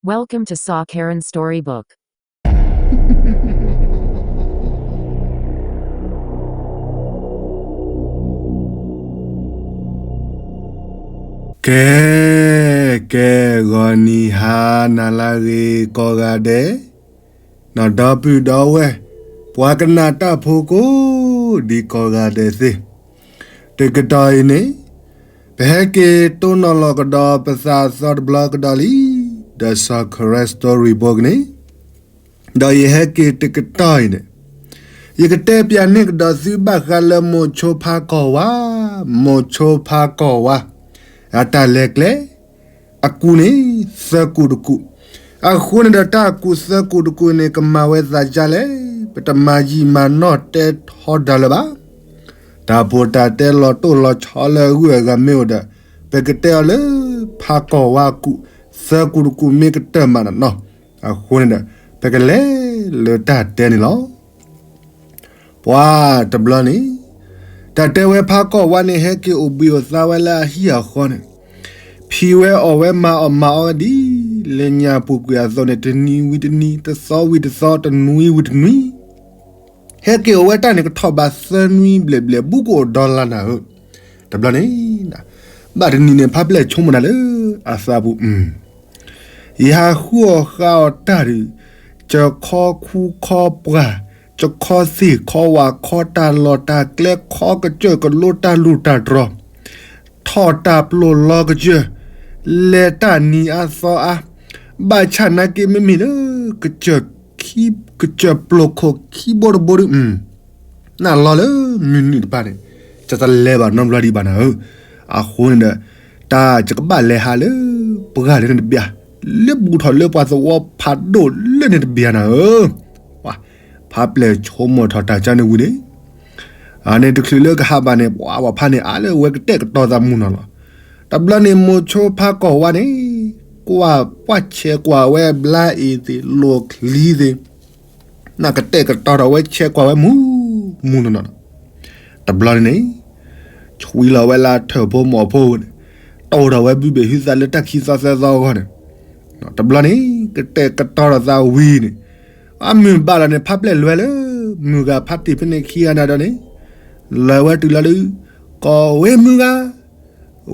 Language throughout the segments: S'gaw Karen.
Welcome to Saw Karen Storybook. ကဲ, ကဲ, ဂီၤနံၤဟါနၤလၢအဂ့ၤကိးဂၤဒဲး, နီၢ်ဒီပုၢ်ဒီဝဲၢ်, ပှၤကနၣ်တၢ်ဖိကိးဒံးကိးဂၤဒဲးသ့ၣ်, တကတီၢ်အံၤန့ၣ် ပဟဲက့ၤတိၢ်နီၣ်လီၤကဒီးပသးအသီတဘျီကဒီးလံ, ဒီးစီၤခရၢ story book န့ၣ်, ဒီးယဟဲက့ၤတကတီၢ်အံၤန့ၣ်, ယကတဲပျးန့ၢ်ကဒီးသုဘၣ်ဃးလၢမိၤဆိဖါကီၢ်ဝါ, မိၤဆိဖါကီၢ်ဝါ, အတၢ်လဲၤကျဲ, အကူၣ်န့ၣ် သၢကူၣ်တကူၣ်, အဃိန့ၣ်ဒီးတၢ်ကူၣ်သၢကူၣ်တကူၣ်န့ၣ် ကမၤဝဲသးဒ်လဲၣ်, ပတမၤယံာ်မၤနီၢ်တဲထီဒါလၢၤဘၣ်. တၢ်ဖိတၢ်တဲလီၤတိၢ်လီၤဆီလၢအဂုၤအဂၤမ့ၢ်အိၣ်ဒီး, ပကတဲအီၤလၢ ဖါကီၢ်ဝါကူၣ်, သၢကူၣ်တကူၣ်မ့ၢ်ကတၢၢ်မးနီၤနီၤ, အဃိန့ၣ်ဒီး ပကလဲၤလၢတၢ်တဲန့ၣ်လီၤ. ပှၤတဘျီန့ၣ်, တၢ်တဲဝဲဖါကီၢ်ဝါန့ၣ် ဟဲက့ၤအိၣ်ဘှံးအိၣ်သါဝဲလၢအဟံၣ်အဃီန့ၣ်, ဖံးဝဲအီၣ်ဝဲမၤအီၣ်မၤအီဝဲဒ်လဲၣ်ညါပူၤကွံာ်အသိးန့ၣ် တနံၤဝံၤတနံၤ တသီဝံၤတသီ တနွံဝံၤတနွံ ဟဲက့ၤအိၣ်ဝဲတၢ်န့ၣ် ကထီၣ်ဘးသၢနွံဘျဲၣ်ဘျဲၣ် ဘူးကအိၣ်ဒီလါနၤဧၢ, တဘျီန့ၣ်, ဘၣ်တနံၤန့ၣ် ဖါပျဲၢ်ဆိကမိၣ်တၢ်လၢအသးပူၤ, ယဟးဃုအီၣ်ဃုအီတၢ်ဒုး, ကခီခူခီပှၢ်, ကခီသ့ၣ်ခီဝၣ်ခီတၢ်လီၢ်တၢ်ကျဲခီကစၢၢ်ကလိတၢ်လူၢ်တၢ်တြီၤ, ထီၣ်တၢ်ပျိာ်လီၤကစၢၢ်, လဲၤတၢ်နံၤအါသီအါ, ဘၣ်ဆၣ်နာ်က့မ့မ့ၢ်လၢ ကစၢၢ်ခံ, ကစၢၢ်ပျိာ်ခိၣ်ခံဘိတဘိဒု, နၢ်လီၤလၢမုၢ်နုာ်တဖၣ်န့ၣ်, ယတလဲၤဘၣ်နီတဘျီဒံးဘၣ်နၤဧၢ, အဃိန့ၣ်ဒီး, တၢ်ယကဘၣ်လဲၤဟးလၢပှၢ်လၢန့ၣ်တဘျီ, လၢဘူးထီၣ်လၢပှၤသဝီဖးဒိၣ်လၢန့ၣ်တဘျီနၤဧၢ, ဖါပျဲၢ်ဆိကမိၣ်ထီၣ်တၢ်ကါန့ၣ်ဝံၤန့ၣ် အန့ၣ်တချုးလၢကဟးဘၣ်န့ၣ် ပှၤဖါန့ၣ်အါလၢဝဲကတဲာ်ကတီၤသးမုၢ်နီၤလီၤ. တဘျီန့ၣ်မိၤဆိဖါကီၢ်ဝါန့ၣ်, ကွၢ်ပှၢ်ဆဲးကွၢ်ဝဲဘျါအ့ၤသ့ၣ် လိာ်ချံသ့ၣ်, နကတဲာ်ကတီၤထီၣ်ဝဲဆဲးကွၢ်ဝဲမုၢ်မုၢ်နီၤနီၤ, တဘျီန့ၣ်န့ၣ်, ဆွံလီၤဝဲလၢထၢၣ်ဖိမီၤဖိန့ၣ်, တိၢ်ထီၣ်ဝဲဘုဘ့ၣ်ဟုသးလၢတၢ်ခံသီသၢသီအဂီၢ်န့ၣ်, တဘျီန့ၣ်, ကတဲာ်ကတီၤထီၣ်သးဝံၤန့ၣ်, အမုၢ်ဘၣ်လီၤန့ၣ် ဖါပျဲၢ်လဲၤလၢ, မုၢ်ဂၤဖါတံၢ်ဖဲန့ၣ်ခံဂၤန့ၣ်ဒီးန့ၣ်, လဲၤဝဲတုၤလီၤလၢ, ကီၢ်ဝဲမုၢ်ဂၤ,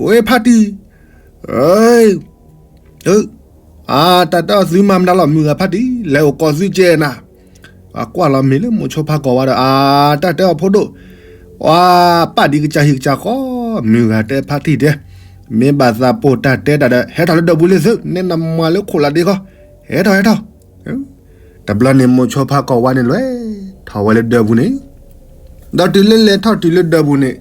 ဝဲဖါတံၢ်, အၢ, အၢ, အတၢ်တဲအီၤသုမၤမတၤလီၤ မုၢ်ဂၤဖါတံၢ် လဲၤအိၣ်ကီၢ်သုကဲနၤ, အကွၢ်လီၤမ့ၢ်လၢမိၤဆိဖါကီၢ်ဝါဒီး အတၢ်တဲအီၤဖိဒိၣ်, ပှၤပာ်ဒံးကစၢ်ဟံၣ်ကစၢ်ဃီ, မုၢ်ဂၤတဲဖါတံၢ်တဲ, မ့ၢ်ဘၣ်သးပိာ်တၢ်တဲတၢ်ဒီး ဟဲထီၣ်လၢဒၢးပူၤလံသု, နဲနမၤလၢခိၣ်လၢဒ့ဃီ, ဟဲထီၣ်ဟဲထီၣ်, တဘျီန့ၣ်မိၤဆိဖါကီၢ်ဝါန့ၣ်လဲၤထီၣ်ဝဲလၢဒၢးပူၤန့ၣ်, ဒီးတုၤလၢလဲၤထီၣ်တုၤလၢဒၢးပူၤန့ၣ်,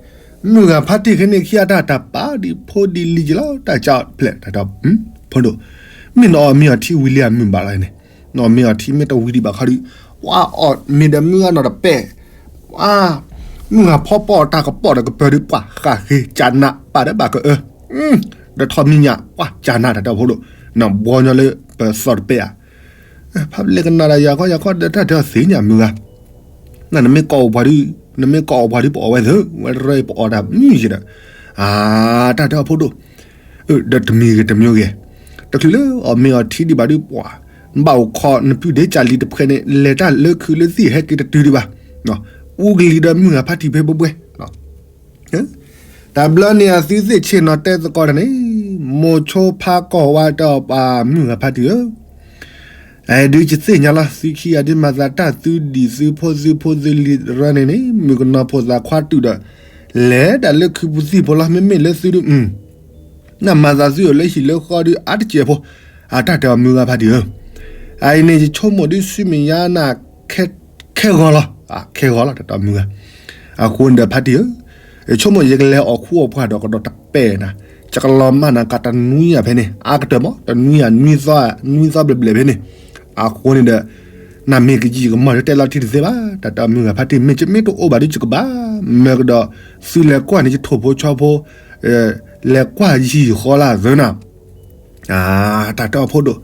မုၢ်ဂၤဖါတံၢ်ခဲန့ၣ်ခံဂၤတၢ်တၢ်ပာ်ဒံးဖိဒံးလံၤက့ၤလီၤ တၢ်ကၢ်ဖျဲးတၢ်တဲ, ဖိဒိၣ်, မ့ၢ်နအီၣ်မ့ၤအီထံဝံၤလံဧါ မုၢ်ဘၣ်လီၤန့ၣ်, နအီၣ်မ့ၤအီထံမ့ၢ်တဝံၤဒံးဘၣ်ခီဒုး, ပှၤအီၣ်မ့ၤဒီးမုၢ်ဂၤနီၢ်တပဲာ်, ပှၤ, မုၢ်ဂၤဖီပီၣ်တၢ်ကပီၣ်ဒီးကပၢၤဒုး ပှၤဃၣ်ဃ့ကၢ်နးပာ်ဒီးဘၣ်ကအၢ, ဒီးထီၣ်မံညၣ် ပှၤကၢ်နးတၢ်တဲဖိဒိၣ်, နဘှီညီလၢပသီၣ်တပဲာ်ဧါ ဖါပျဲၢ်ကနၣ်ဒီးယၤခီယၤခီဒီးတၢ်တဲအီၤသ့ၣ်ညါမုၢ်ဂၤ, နမ့ၢ်ကိးအီၣ်ပှၤဒုး, နမ့ၢ်ကိးအီၣ်ပှၤဒုးပအီၣ်ဝဲသ့, ဝဲတရၢအံၤပအီၣ်တၢ်မုၢ်ယဲဒီး, အါ, တၢ်တဲအီၤဖိဒိၣ်, ဒီးတမံၤဂ့ၤတမံၤဂ့ၤ, တချုးလၢအီၣ်မ့ၤအီထံဒံးဘၣ်ဒုးပှၤ, နဘၣ်အိၣ်ခိးနပုၢ်ဒ့ကၢ်လံၤတဖှဲးန့ၣ် လဲၤတၢ်လၢခုးလၢသံၣ်ဟဲက့ၤတတုၤဒံးဘၣ်, အူကလံၤဒီးမုၢ်ဂၤဖါတံၢ်ဖဲဘှဲဘှဲ တဘျီန့ၣ်အသုသ့ၣ်ဆ့ၣ်နီၤတဲသကိးတၢ်န့ၣ်, မိၤဆိဖါကီၢ်ဝါတဲအီၤပှၤမုၢ်ဂၤဖါတံၢ်ဧၢ, ဒုးယသ့ၣ်ညါလီၤ သုခံဂၤဒုးမၤသးတၢ်သုဒံၣ်သုဖိသုဖိသုလံၤတရၢန့ၣ်န့ၣ် မုၣ်ကနီၤဖိသၣ်ခွါတုာ်ဒီး, လဲၤတၢ်လၢခုးပူၤသံၣ်ဖိလီၤ မ့မ့ၢ်လၢသုဒုး နမၤသးသုအိၣ်လၢဟံၣ်လၢဃီဒုးအါတစဲးဖိ, အတၢ်တဲအီၤမုၢ်ဂၤဖါတံၢ်ဧၢ, အအံၤန့ၣ် ယဆိကမိၣ်ဒုးဆူမဲာ်ညါနၤ, ခဲဂီၤလီၤ, ခဲဂီၤလီၤတၢ်တဲအီၤမုၢ်ဂၤ, အဃိန့ၣ်ဒီးဖါတံၢ်ဧၢ, ယဆိကမိၣ်ယကလဲၤအီၣ်ခူအီၣ်ပှၢ်ဒီးကဒီးတပဲာ်နၤ, ယကလီၤမၢ်နၤကးတနွံယၤဖဲန့ၣ် အါကတၢၢ်မး တနွံယၤ နွံသီ, နွံသီဘျဲၣ်ဘျဲၣ်ဖဲန့ၣ်, အဃိန့ၣ်ဒီး နမ့ၢ်ကယံာ်ကမီၤဒုးတဲလီၤတံၢ်တသ့ဘၣ်, တၢ်တဲအီၤမုၢ်ဂၤဖါတံၢ် မ့ၢ်ယမ့ၢ်တအိၣ်ဘၣ်ဒုးယကဘၣ်, မၢကဒီး, သုလဲၤကွၢ်န့ၣ်ယထိၣ်ဖိဆီဖိ, လဲၤကွၢ်ယဟံၣ်ဃီလၢသၢနၤ, တၢ်တဲအီၤဖိဒိၣ်,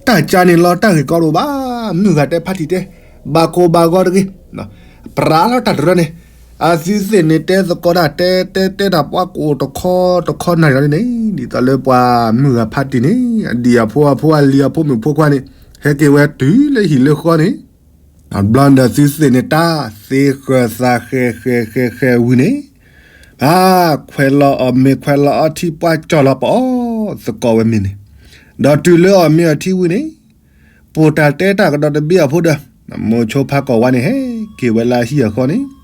တၢ်ကၢ်န့ၣ်လီၤတၢ်ဂ့ၢ်ကီတအိၣ်ဘၣ်, မုၢ်ဂၤတဲဖါတံၢ်တဲ, ဘၣ်ကိၢ်ဘၣ်ဂီၤတဂ့ၤ, ပြးလီၤတၢ်တရၢန့ၣ်, အသုသ့ၣ်န့ၣ်တဲသကိးတၢ် တဲတဲတဲတၢ် ပှၤကအိၣ်တခီတခီနၢ်လီၤန့ၣ် ဒ်သိးလၢပှၤမုၢ်ဂၤဖါတံၢ်န့ၣ် အဒံၣ်အဖိအဖိအလံၤအဖိမုၣ်ဖိခွါန့ၣ် ဟဲက့ၤဝဲတုၤလၢဟံၣ်လၢဃီန့ၣ် အဘျီဒီးသုသ့ၣ်န့ၣ် တၢ်သ့ဃၢၤသးဃဲၤဃဲၤဃဲၤဃဲၤဝံၤန့ၣ် ဘၣ်ခွဲးလီၤအီၣ်မ့ၤခွဲးလီၤအီထံ ပှၤကၠီၢ်လီၤပအီၣ်သကိးဝဲမ့ၤန့ၣ် ဒီးတုၤလၢအီၣ်မ့ၤအီထံဝံၤန့ၣ် ပိာ်တၢ်တဲတၢ်ကဒီးတဘ့ၣ်အဖိဒီး မိၤဆိဖးကီၢ်ဝါန့ၣ် ဟဲက့ၤဝဲလၢအဟံၣ်အဃီန့ၣ်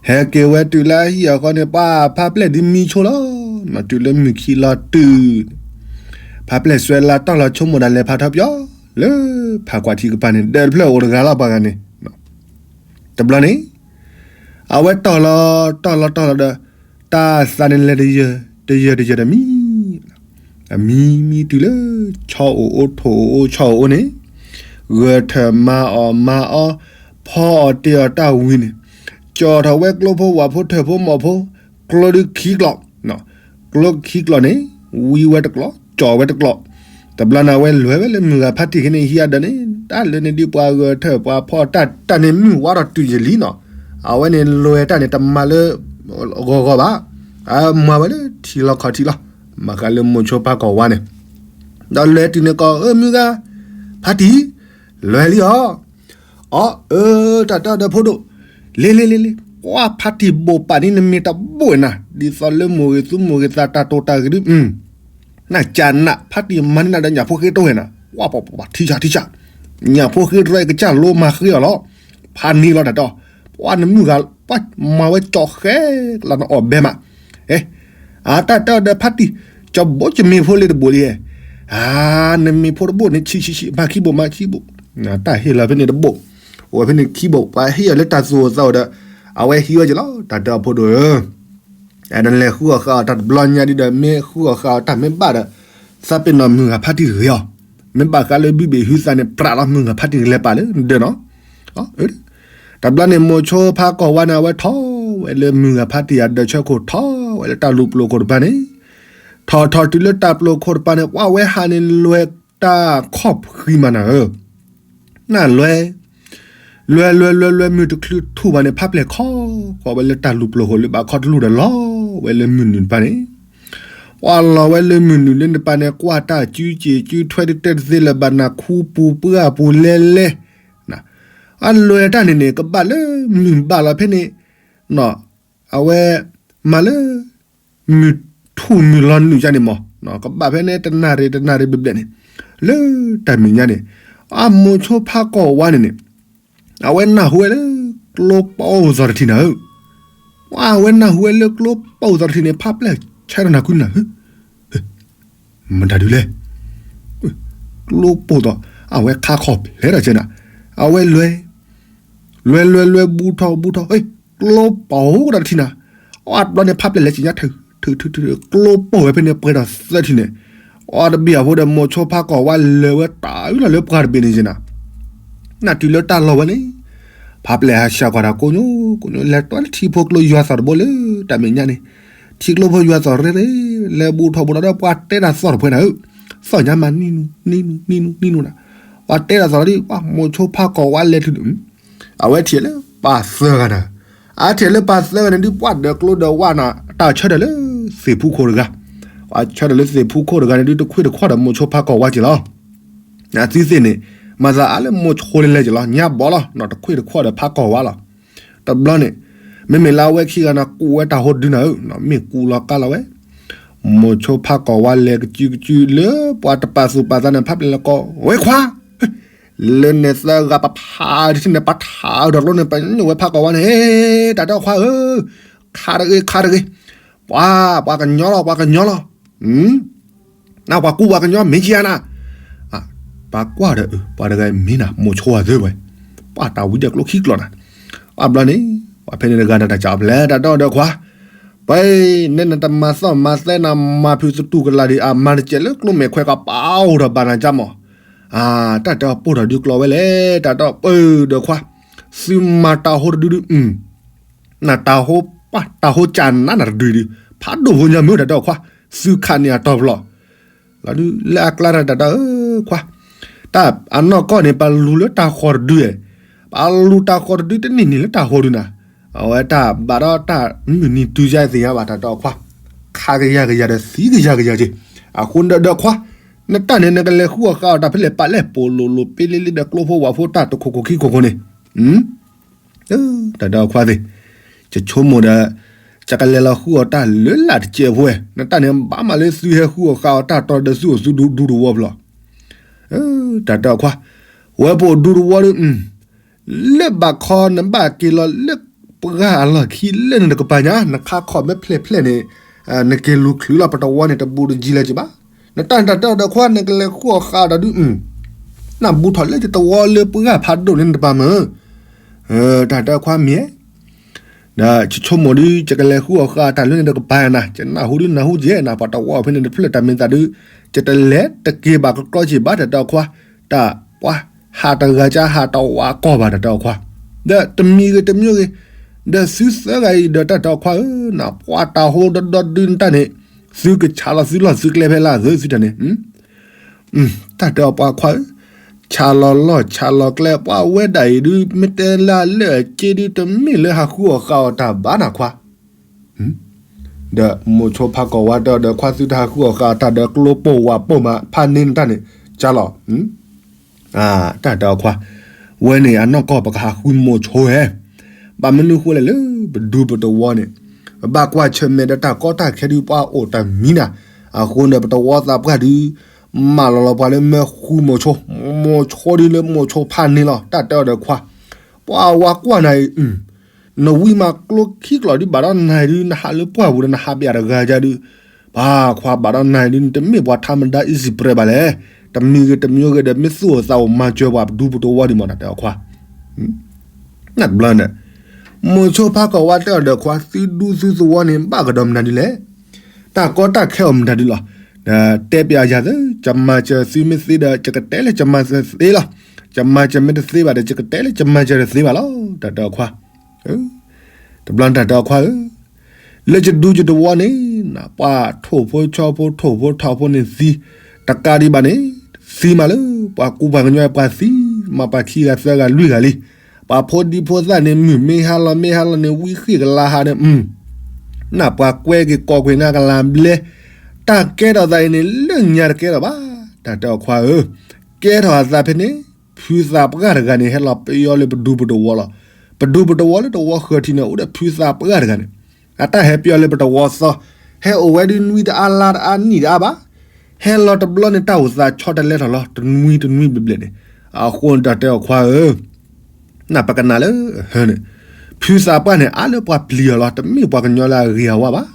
ဟဲက့ၤဝဲတုၤလၢအဟံၣ်အဃီန့ၣ် ပှၤဖးပျဲၢ်ဒ်မံဆိလီၤ. တုၤလၢမုၢ်ခံလီၤတုၤ ဖးပျဲၢ်စွဲလၢတၢ်လီၤဆိကမိၣ်ဒၣ်လဲာ်ဖးထီပၠီ လၢဖးကွၢ်ထံကပၤန့ၣ် ဒၢးတဖျၢၣ်အိၣ်တဂၤလီၤပှၤဂၤန့ၣ် တဘျီန့ၣ် အဝဲတီၢ်လီၤတီၢ်လီၤတီၢ်လီၤဒီး တၢ်သးန့ၣ်လဲၤတယၢၢ်တယၢၢ်တယၢၢ်တမံၤ အမံမံတုၤလၢ ဆီအိၣ်အိၣ်ထိၣ်အိၣ်အိၣ်ဆီအိၣ်အိၣ်န့ၣ် ဂဲၤထၢၣ်မၤအီၣ်မၤအီ ဖီအီၣ်တ့ၢ်အီၣ်တၢ်ဝံၤန့ၣ် ကၠီၣ်ထီၣ်ဝဲကျိဖိဝၣ်ဖိထၢၣ်ဖိမီၢ်ဖိ ကျိဒုခံကျိာ် ကျိခံကျိာ်န့ၣ် ဝံဝဲတကျိာ် ကၠီၣ်ဝဲတကျိာ် တဘျီန့ၣ် အဝဲလဲၤဝဲလၢမုၢ်ဂၤဖါတံၢ်ခဲန့ၣ် ဟံးအဒၢးန့ၣ် တၢ်လၢန့ၣ်ဒ်ပှၤဂဲၤထၢၣ်ပှၤဖီတၢ်တၢ်န့ၣ် မုၢ်ဝါထီၣ်တုၤယံာ်လံနီၤ အဝဲန့ၣ်လဲၤတၢ်န့ၣ် တမၤလၢ ဂီၤဂီၤဘၣ် မၤဝဲလၢထံလီၤခီၣ်ထံးလီၤ မၤဃါလၢမိၤဆိဖးကီၢ်ဝါန့ၣ် ဒီးလဲၤတုၤန့ၣ်ကီး အၢ မုၢ်ဂၤ ဖါတံၢ် လဲၤလံအီၤ အီ အၢ တၢ်တၢ်ဒီးဖိဒိၣ် လ့လ့လ့လ့ ကွၢ်ဖါတံၢ်ဘိးပာ်န့ၢ်နမ့ၢ်တဘိၣ်ဝဲနၤ ဒ်သိးလၢမိၢ်ဂ့ၤသူမိၢ်ဂ့ၤသးတၢ်တိာ်တၢ်ဂ့ၤဒု နကနး ဖါတံၢ်မၤန့ၢ်နၤဒီးညၣ်ဖိဃ့တအိၣ်ဝဲနၤ ကွၢ်ပှၤပှၤထံဆးထံဆး ညၣ်ဖိဃ့တရၢကစၢ်လိမၤဃ့အီၤလီၤ ဖးန့ၢ်လီၤတၢ်တီ ပှၤနမုၢ်ဂၤ ပှၤမၤဝဲကၠီၣ်ဃဲကလါနအီၣ်ဘဲမး အတၢ်တၢ်ဒီးဖါတံၢ် ကၠီဘိကမ့ၢ်ဖိလၢတဘိၣ်လံ အ နမ့ၢ်ဖိတဘိၣ်န့ၣ် ဆံးဆံးဆံး မၤခံဘိၣ်မၤခံဘိၣ် တၢ်ဟ့ၣ်လီၤဖဲန့ၣ်တဘိၣ် အိၣ်ဝဲဖဲန့ၣ်ခံဘိၣ် ပှၤဟ့ၣ်အီၤလၢတၢ်သူၣ်အိၣ်သးအိၣ်ဒီး အဝဲဟံးဝဲက့ၤလီၤ တၢ်တၢ်အဖိဒိၣ်ဧၢ နလဲၤဃုအီၣ်ဃာ်အီၤတၢ်တဘျီညါဒ်ဒီး မ့ၢ်ဃုအီၣ်ဃာ်အီၤတၢ်မ့ၢ်ဘၣ်ဒီး သးပ့ၤနီၣ်မုၢ်ဂၤဖါတံၢ်ဂ့ၤအီၤ မ့ၢ်ဘၣ်ဃးလၢဘုဘ့ၣ်ဟုသးန့ၣ် ပြးလီၤမုၢ်ဂၤဖါတံၢ်ကလဲၤပာ်လၢနဒၢးနီၤ တဘျီန့ၣ် မိၤဆိဖးကီၢ်ဝါန့ၣ် အဝဲထီၣ်ဝဲလၢမုၢ်ဂၤဖါတံၢ်အဒၢးဆၢခိၣ် ထီၣ်ဝဲလၢတၢ်လူၤပျိာ်ခိၣ်တဖၣ်န့ၣ် ထီၣ်ထီၣ်တုၤလၢတၢ်ပျိာ်ခိၣ်တဖၣ်န့ၣ် ပှၤဝဲဟးန့ၣ်လွဲတၢ်ခီၣ်ဖှံမးနၤဧၢ နလွဲ လွဲလွဲလွဲလွဲမုၢ်တချုးထူၣ်ဘၣ်န့ၣ် ဖးပျဲၢ်ခီဃီၤဝဲလၢတၢ်လူၤပျိာ်ခိၣ်လၢဘၣ်ခီတလူၢ်ဒီးလီၤဝဲလၢမုၢ်နုာ်တဖၣ်န့ၣ် ပှၤလီၤဝဲလၢမုၢ်နုာ်လၢနပၢ်န့ၣ် ကွၢ်တၢ်စုစ့ၤစုထွဲတတၢၢ်တသ့လၢၤဘၣ်နၤ ခူပူၤပှၢ်ပူၤလဲလဲ အလွဲတၢ်န့ၣ်န့ၣ် ကဘၣ်လၢမုၢ်ဘၣ်လီၤဖဲန့ၣ် အဝဲ မၤလၢ မုၢ်ထူၣ်မုၢ်လီၤနုာ်ကန့ၣ်မး ကဘၣ်ဖဲန့ၣ် တနၣ်ရံၣ်တနၣ်ရံၣ်ဘျဲၣ်ဘျဲၣ်န့ၣ် လၢတၢ်မဲာ်ညါန့ၣ် အမိၤဆိဖးကီၢ်ဝါန့ၣ်န့ၣ် အဝဲနၢ်ဟူဝဲလၢ ကျိပိၢ်သီၣ်တထံၣ်နၤဧၢ အဝဲနၢ်ဟူဝဲလၢကျိပိၢ်သီၣ်တထံၣ်န့ၣ် ဖးပျဲၢ်ဆဲးတနၤကွံနၤဧၢ မတၤဒုလဲၣ် ကျိပိၢ်သီၣ် အဝဲခါခီၣ်ဖျဲးဒီးကဲနၤ အဝဲလွဲ လွဲလွဲလွဲဘူးထီၣ်ဘူးထီၣ် ကျိပိၢ်သီၣ်တထံၣ်နၤ အတဘျီန့ၣ် ဖးပျဲၢ်လဲၤစံးညါထုးထုးထုးထုး ကျိပိၢ်ဝဲဖဲန့ၣ် ပှဲၤဒီးသၢထံၣ်န့ၣ် အတဘ့ၣ်အဖိဒီးမိၤဆိဖးကီၢ်ဝါလဲၤဝဲတၢ်အုၣ်လီၤလၢပှၢ်တဘ့ၣ်န့ၣ်ကဲနၤ နၢ်တုၤလၢတၢ်လီၢ်ဝဲန့ၣ် ဖးပျဲၢ်ဟးဆှဲးကွၢ်ဒီးကိညိ ကိညိ လဲၤတွဲလၢထံဖိကျိယွၤသီၣ်တဘိလၢတၢ်မဲာ်ညါန့ၣ် ထံကျိဖိယွၤသီၣ်ရ့ရ့ လဲၤဘူးထီၣ်ဘူးထီၣ်ဒီးပှၤတဲတၢ်သီၣ်တဖှဲနၤဧၢ သီၣ်ညါမးနံနူနံနူနံနူနံနူနၤ ပှၤတဲတၢ်သီၣ်ဒီး ပှၤမိၤဆိဖးကီၢ်ဝါလဲၤထုး အဝဲထံၣ်လၢပၢ်သၢဂၤနၤ အထံၣ်လၢပၢ်သၢဂၤန့ၣ်ဒုး ပှၤဒၢးကျိဒၢးဝၣ်နၤ တၢ်ဆၢထၢၣ်လၢသ့ၣ်ဖူခိၣ်တဂၤ ပှၤဆၢထၢၣ်လၢသ့ၣ်ဖူခိၣ်တဂၤန့ၣ်ဒုး တခွ့တခွီၣ်ဒီးမိၤဆိဖးကီၢ်ဝါက့ၤလီၤ အသုသ့ၣ်န့ၣ် မၤသးအါလၢမိၤဆိလဲၤလဲၤက့ၤလီၤ ညါဘီလီၤ တခွ့တခွီၣ်ဒီးဖးကီၢ်ဝါလီၤ တဘျီန့ၣ် မ့မ့ၢ်လၢအဝဲခံဂၤန့ၣ် ကူးဝဲတၢ်ဟိတဒုနၤဧၢ မ့ၢ်ကူးလီၤကါလီၤဝဲ မိၤဆိဖးကီၢ်ဝါလဲၤကစုကစုလၢပှၤတပာ်သူၣ်ပာ်သးန့ၣ် ဖးပျဲၢ်လဲၤကိး ဝဲခွါ လၢန့ၣ်သၢဂၤပဖးတထံၣ်န့ၣ် ပထးဒီးကျိန့ၣ် ပညိၣ်ဝဲဖးကီၢ်ဝါန့ၣ် ဟဲ တၢ်ဒီခွါဧၢ ခါတဂ့ၤ ခါတဂ့ၤ ပှၤ ပှၤကညီလီၤ ပှၤကညီလီၤ နပှၤကူပှၤကညီမ့ၢ်ကယၤနၤ ပှၤကွၢ်ဒီး ပှၤတဂၤမ့ၢ်နၤ မိၤဆိအသၢဝဲ ပှၤတၢ်ဝံၤဒီးကျိခံကျိာ်နၤ အဘျီန့ၣ် ပှၤဖဲန့ၣ်တဂၤဒီးတၢ်ကၠီဖျဲးတၢ်ဒီဒီခွါ ပှၤ နဲနတမၤသီၣ်မၤသဲနၤ မၤဖုးသတူၢ်ကလာ်ဒံး အမၤတစဲးလၢကျိမဲာ်ခွဲးကပၤအိၣ်ဒီးဘၣ်နၤကၠါမး တၢ်တၢ်ပိၢ်ထီၣ်ဒုးကျိးဝဲလဲၣ် တၢ်ဒီးပၢၢ်ဒီးခွါ သုမၤတၢ်ဟိတဒုဒု နတၢ်ဟိပၢ်တၢ်ဟိကၢ်နးနတဒုဒု ဖးဒိၣ်ဖိညါမ့ၢ်တၢ်ဒီးခွါ သုခးန့ၢ်အတီၤဖျီၣ် လီၤဒုးလၢအကျါတၢ်တၢ်ဒီးခွါ တၢ်အနီၢ်ကီၢ်န့ၣ် ပလူၤလၢတၢ်ဃီၤတဒု ပလူၤတၢ်ဃီၤတဒုတန့ၢ်န့ၣ်လၢတၢ်ဟိဒုနၤ အဝဲတၢ်ဘၣ်ဒီးတၢ်မုၢ်နံၤတုၤယါသ့ၣ်ညါဘၣ်တၢ်တဲအီၤခွါ, ခးကယၤကယၤဒီးသံကယၤကယၤက့ၤ, အဃိဒီးခွါ, နတၢ်န့ၣ် နကလဲၤဃုအီၣ်ဃာ်အီၣ်တၢ်ဖဲလဲၣ် ပာ်လဲၣ်ပိာ်လိၤလိၤ ပ့လ့လ့ဒီးကျိဖိဝးဖိတၢ်တခိၣ်ခိၣ်ခံခိၣ်ခိၣ်န့ၣ်, တၢ်တဲအီၤခွါသ့ၣ်, ယဆိကမိၣ်ဒီး ယကလဲၤလီၤဃုအီၣ်တၢ်လၢလာ်တစဲးဖိဝဲ, နတၢ်န့ၣ် ဘၣ်မးလၢသုဟဲဃုအီၣ်ဃာ်အီၣ်တၢ်တီဒီးသုအိၣ်သုဒူတဝီဖျီ, တၢ်တဲအီၤခွါ, ဝဲပအိၣ်ဒူတဝီဒီး လၢဘၣ်ခီနဘၣ်က့ၤလီၤလၢပှၢ်အလီၢ်ခံလၢနတကပၤညါ နခါခီၣ်မ့ၢ်ဖျဲၣ်ဖျဲၣ်န့ၣ်, နက့ၤလူၤချုးလီၤပတဝီန့ၣ် တဘူးတယံၤလၢၤက့ၤဘၣ်. နတၢ်န့ၣ်တၢ်တဲအီၤဒီးခွါ နကလဲၤဃုအီၣ်ဃာ်အီၣ်တၢ်ဒုး, နဘူးထီၣ်လၢယတဝီလၢပှၢ်ဖးဒိၣ်လၢနတပၤမုၢ်, တၢ်တဲအီၤခွါမ့ၢ် ဒီးယဆိကမိၣ်ဒုး ယကလဲၤဃုအီၣ်ဃာ်တၢ်လၢနတကပၤနၤ, ယနၢ်ဟူဒုးနၢ်ဟူကဲနၤ ပှၤတဝီဖဲန့ၣ်တဖျၢၣ်တၢ်မ့ၢ်သးဒုး, ယတလဲၤတက့ၤဘၣ်ကကီက့ၤဘၣ်တၢ်တဲအီၤခွါ, တၢ်ပှၤဟးတဂၤကဟးတဝးကီၢ်ဘၣ်တၢ်တဲအီၤခွါ, ဒီးတမံၤဂ့ၤတမံၤဂ့ၤ, ဒီးသုသၢဂၤအံၤဒီးတၢ်တဲအီၤခွါဧၢ, နပှၤတၢ်ဟိဒီဒီဒုးနတၢ်န့ၣ်, သုကဆးလီၤသုလီၢ်သုကျဲဖဲလၢသုသုတၢ်န့ၣ် တၢ်တဲအီၤပှၤခွါဧၢ, ဆးလီၤလီၢ်ဆးလီၤကျဲ ပှၤဝဲဒၣ်အံၤဒုး မ့ၢ်တဲလၢအလၢအက့ဒုး တမ့ၢ်လၢဟးဃုအီၣ်ဃာ်အီၣ်တၢ်ဘၣ်နၤခွါ, ဒီးမိၤဆိဖးကီၢ်ဝါတဲအီၤဒီးခွါ သုတဟးဃုအီၣ်ဃာ်အီၣ်တၢ်ဒီးကျိပိာ်ဝးပိာ်မး ဖးန့ၢ်နတၢ်န့ၣ် ကၢ်လီၤ တၢ်တဲအီၤခွါ, ဝဲန့ၣ်အနီၢ်ကီၢ်ပကဟးဃုမိၤဆိဟဲ, ဘၣ်မနုၤဃိလဲၣ်လၢ ပဒူပတဝီန့ၣ်, ပဘၣ်ကွၢ်ဆၢၣ်မဲာ်ဒီးတၢ်ကီတၢ်ခဲဒုးပှၤအိၣ်တၢ်မံနၤ, အဃိန့ၣ် ပတဝီသးပှၢ်ဒုး, မၢလီၤလီၤပှၤလၢမ့ၢ်ဃုမိၤဆိ, မိၤဆိဒုးလၢမိၤဆိဖးန့ၢ်လီၤ တၢ်တဲအီၤဒီးခွါ, ပှၤဝါကွၢ်နၤအံၤ နဝံမးကျိခံကျီၢ်ဒုးဘၣ်ဒီးနၤအံၤဒုး နဟးလၢပှၢ်ပူၤဒီးနဟးပယၣ်တဂၤကဒုး, ပှၤခွါဘၣ်ဒီးနၤအံၤဒုး နတမ့ၢ်ပှၤထါမဒါ easy prey ဘၣ်လဲၣ်, တမံၤဂ့ၤတမံၤဂ့ၤဒီး မ့ၢ်သူၣ်အိၣ်သးအိၣ်မၤစၢၤပှၤပဒူပတဝီဒံးမး တၢ်တဲအီၤခွါ, နတဘျီန့ၣ်, မိၤဆိဖးကီၢ်ဝါတဲအီၤဒီးခွါ သုဒူသုသဝီန့ၣ် ဘၣ်ကဒီးမနုၤဒ်လဲၣ်, တၢ်ကီတၢ်ခဲအိၣ်မနုၤဒ်လဲၣ်, တဲပျးယၤသ့, ယမၤစၢၤသုမ့ၢ်သ့ဒီး ယကတဲလၢယမၤစၢၤသ့လီၤ, ယမၤစၢၤမ့ၢ်တသ့ဘၣ်ဒီး ယကတဲလၢယမၤစၢၤတသ့ဘၣ်လီၤ တၢ်တဲအီၤခွါ, တဘျီန့ၣ်တၢ်တဲအီၤခွါဧၢ, လၢယဒူယတဝီန့ၣ် ပှၤထိၣ်ဖိဆီဖိထိၣ်ဖိထီဖိန့ၣ်သံ, တကးဒံးဘၣ်န့ၣ်, သံမးလၢ ပှၤကူပှၤကညီပှၤသံ, မ့ၢ်ပှၤခံဂၤသၢဂၤလွံၢ်ဂၤလံ, ပှၤဖိဒံဖိသၣ်န့ၣ် မုၢ်မ့ၢ်ဟါလီၤမ့ၢ်ဟါလီၤန့ၣ် ဝံဃ့ၢ်ကလါဟးဒီး, နပှၤကွဲက့ၤကိးကွံာ်နၤကလၤဘျဲ, တၢ်ကဲထီၣ်သးအံၤန့ၣ် လၢညါတကဲထီၣ်ဘၣ်, တၢ်တဲအီၤခွါဧၢ, ကဲထီၣ်အသးဖဲန့ၣ်, ဖုသးပှၢ်တဂၤန့ၣ် ဟဲလီၤပယီၤလၢပဒူပတဝီလီၤ, ပဒူပတဝီလၢတဝီဃၢၤထံးန့ၣ် အိၣ်ဒီးဖုသးပှၢ်တဂၤန့ၣ်, အတၢ်ဟဲပယီၤလၢပတဝီသီ, ဟဲအိၣ်ဝဲဒုးနွံတအါလါတအါနံၣ်တအါဘၣ်, ဟဲလီၤတဘျီန့ၣ် တၢ်အိၣ်သးဆီတလဲထီၣ်လီၤ တနွံတနွံဘျဲၣ်ဘျဲၣ်န့ၣ်, အဃိန့ၣ်တၢ်တဲအီၤခွါဧၢ နပကနၣ်လၢဟၢန့ၣ်, ဖုသးပှၢ်န့ၣ် အါလၢပှၤပျံၤအီၤလီၤ, တမ့ၢ်ပှၤကညီလၢအဂ့ၤအဝါဘၣ်,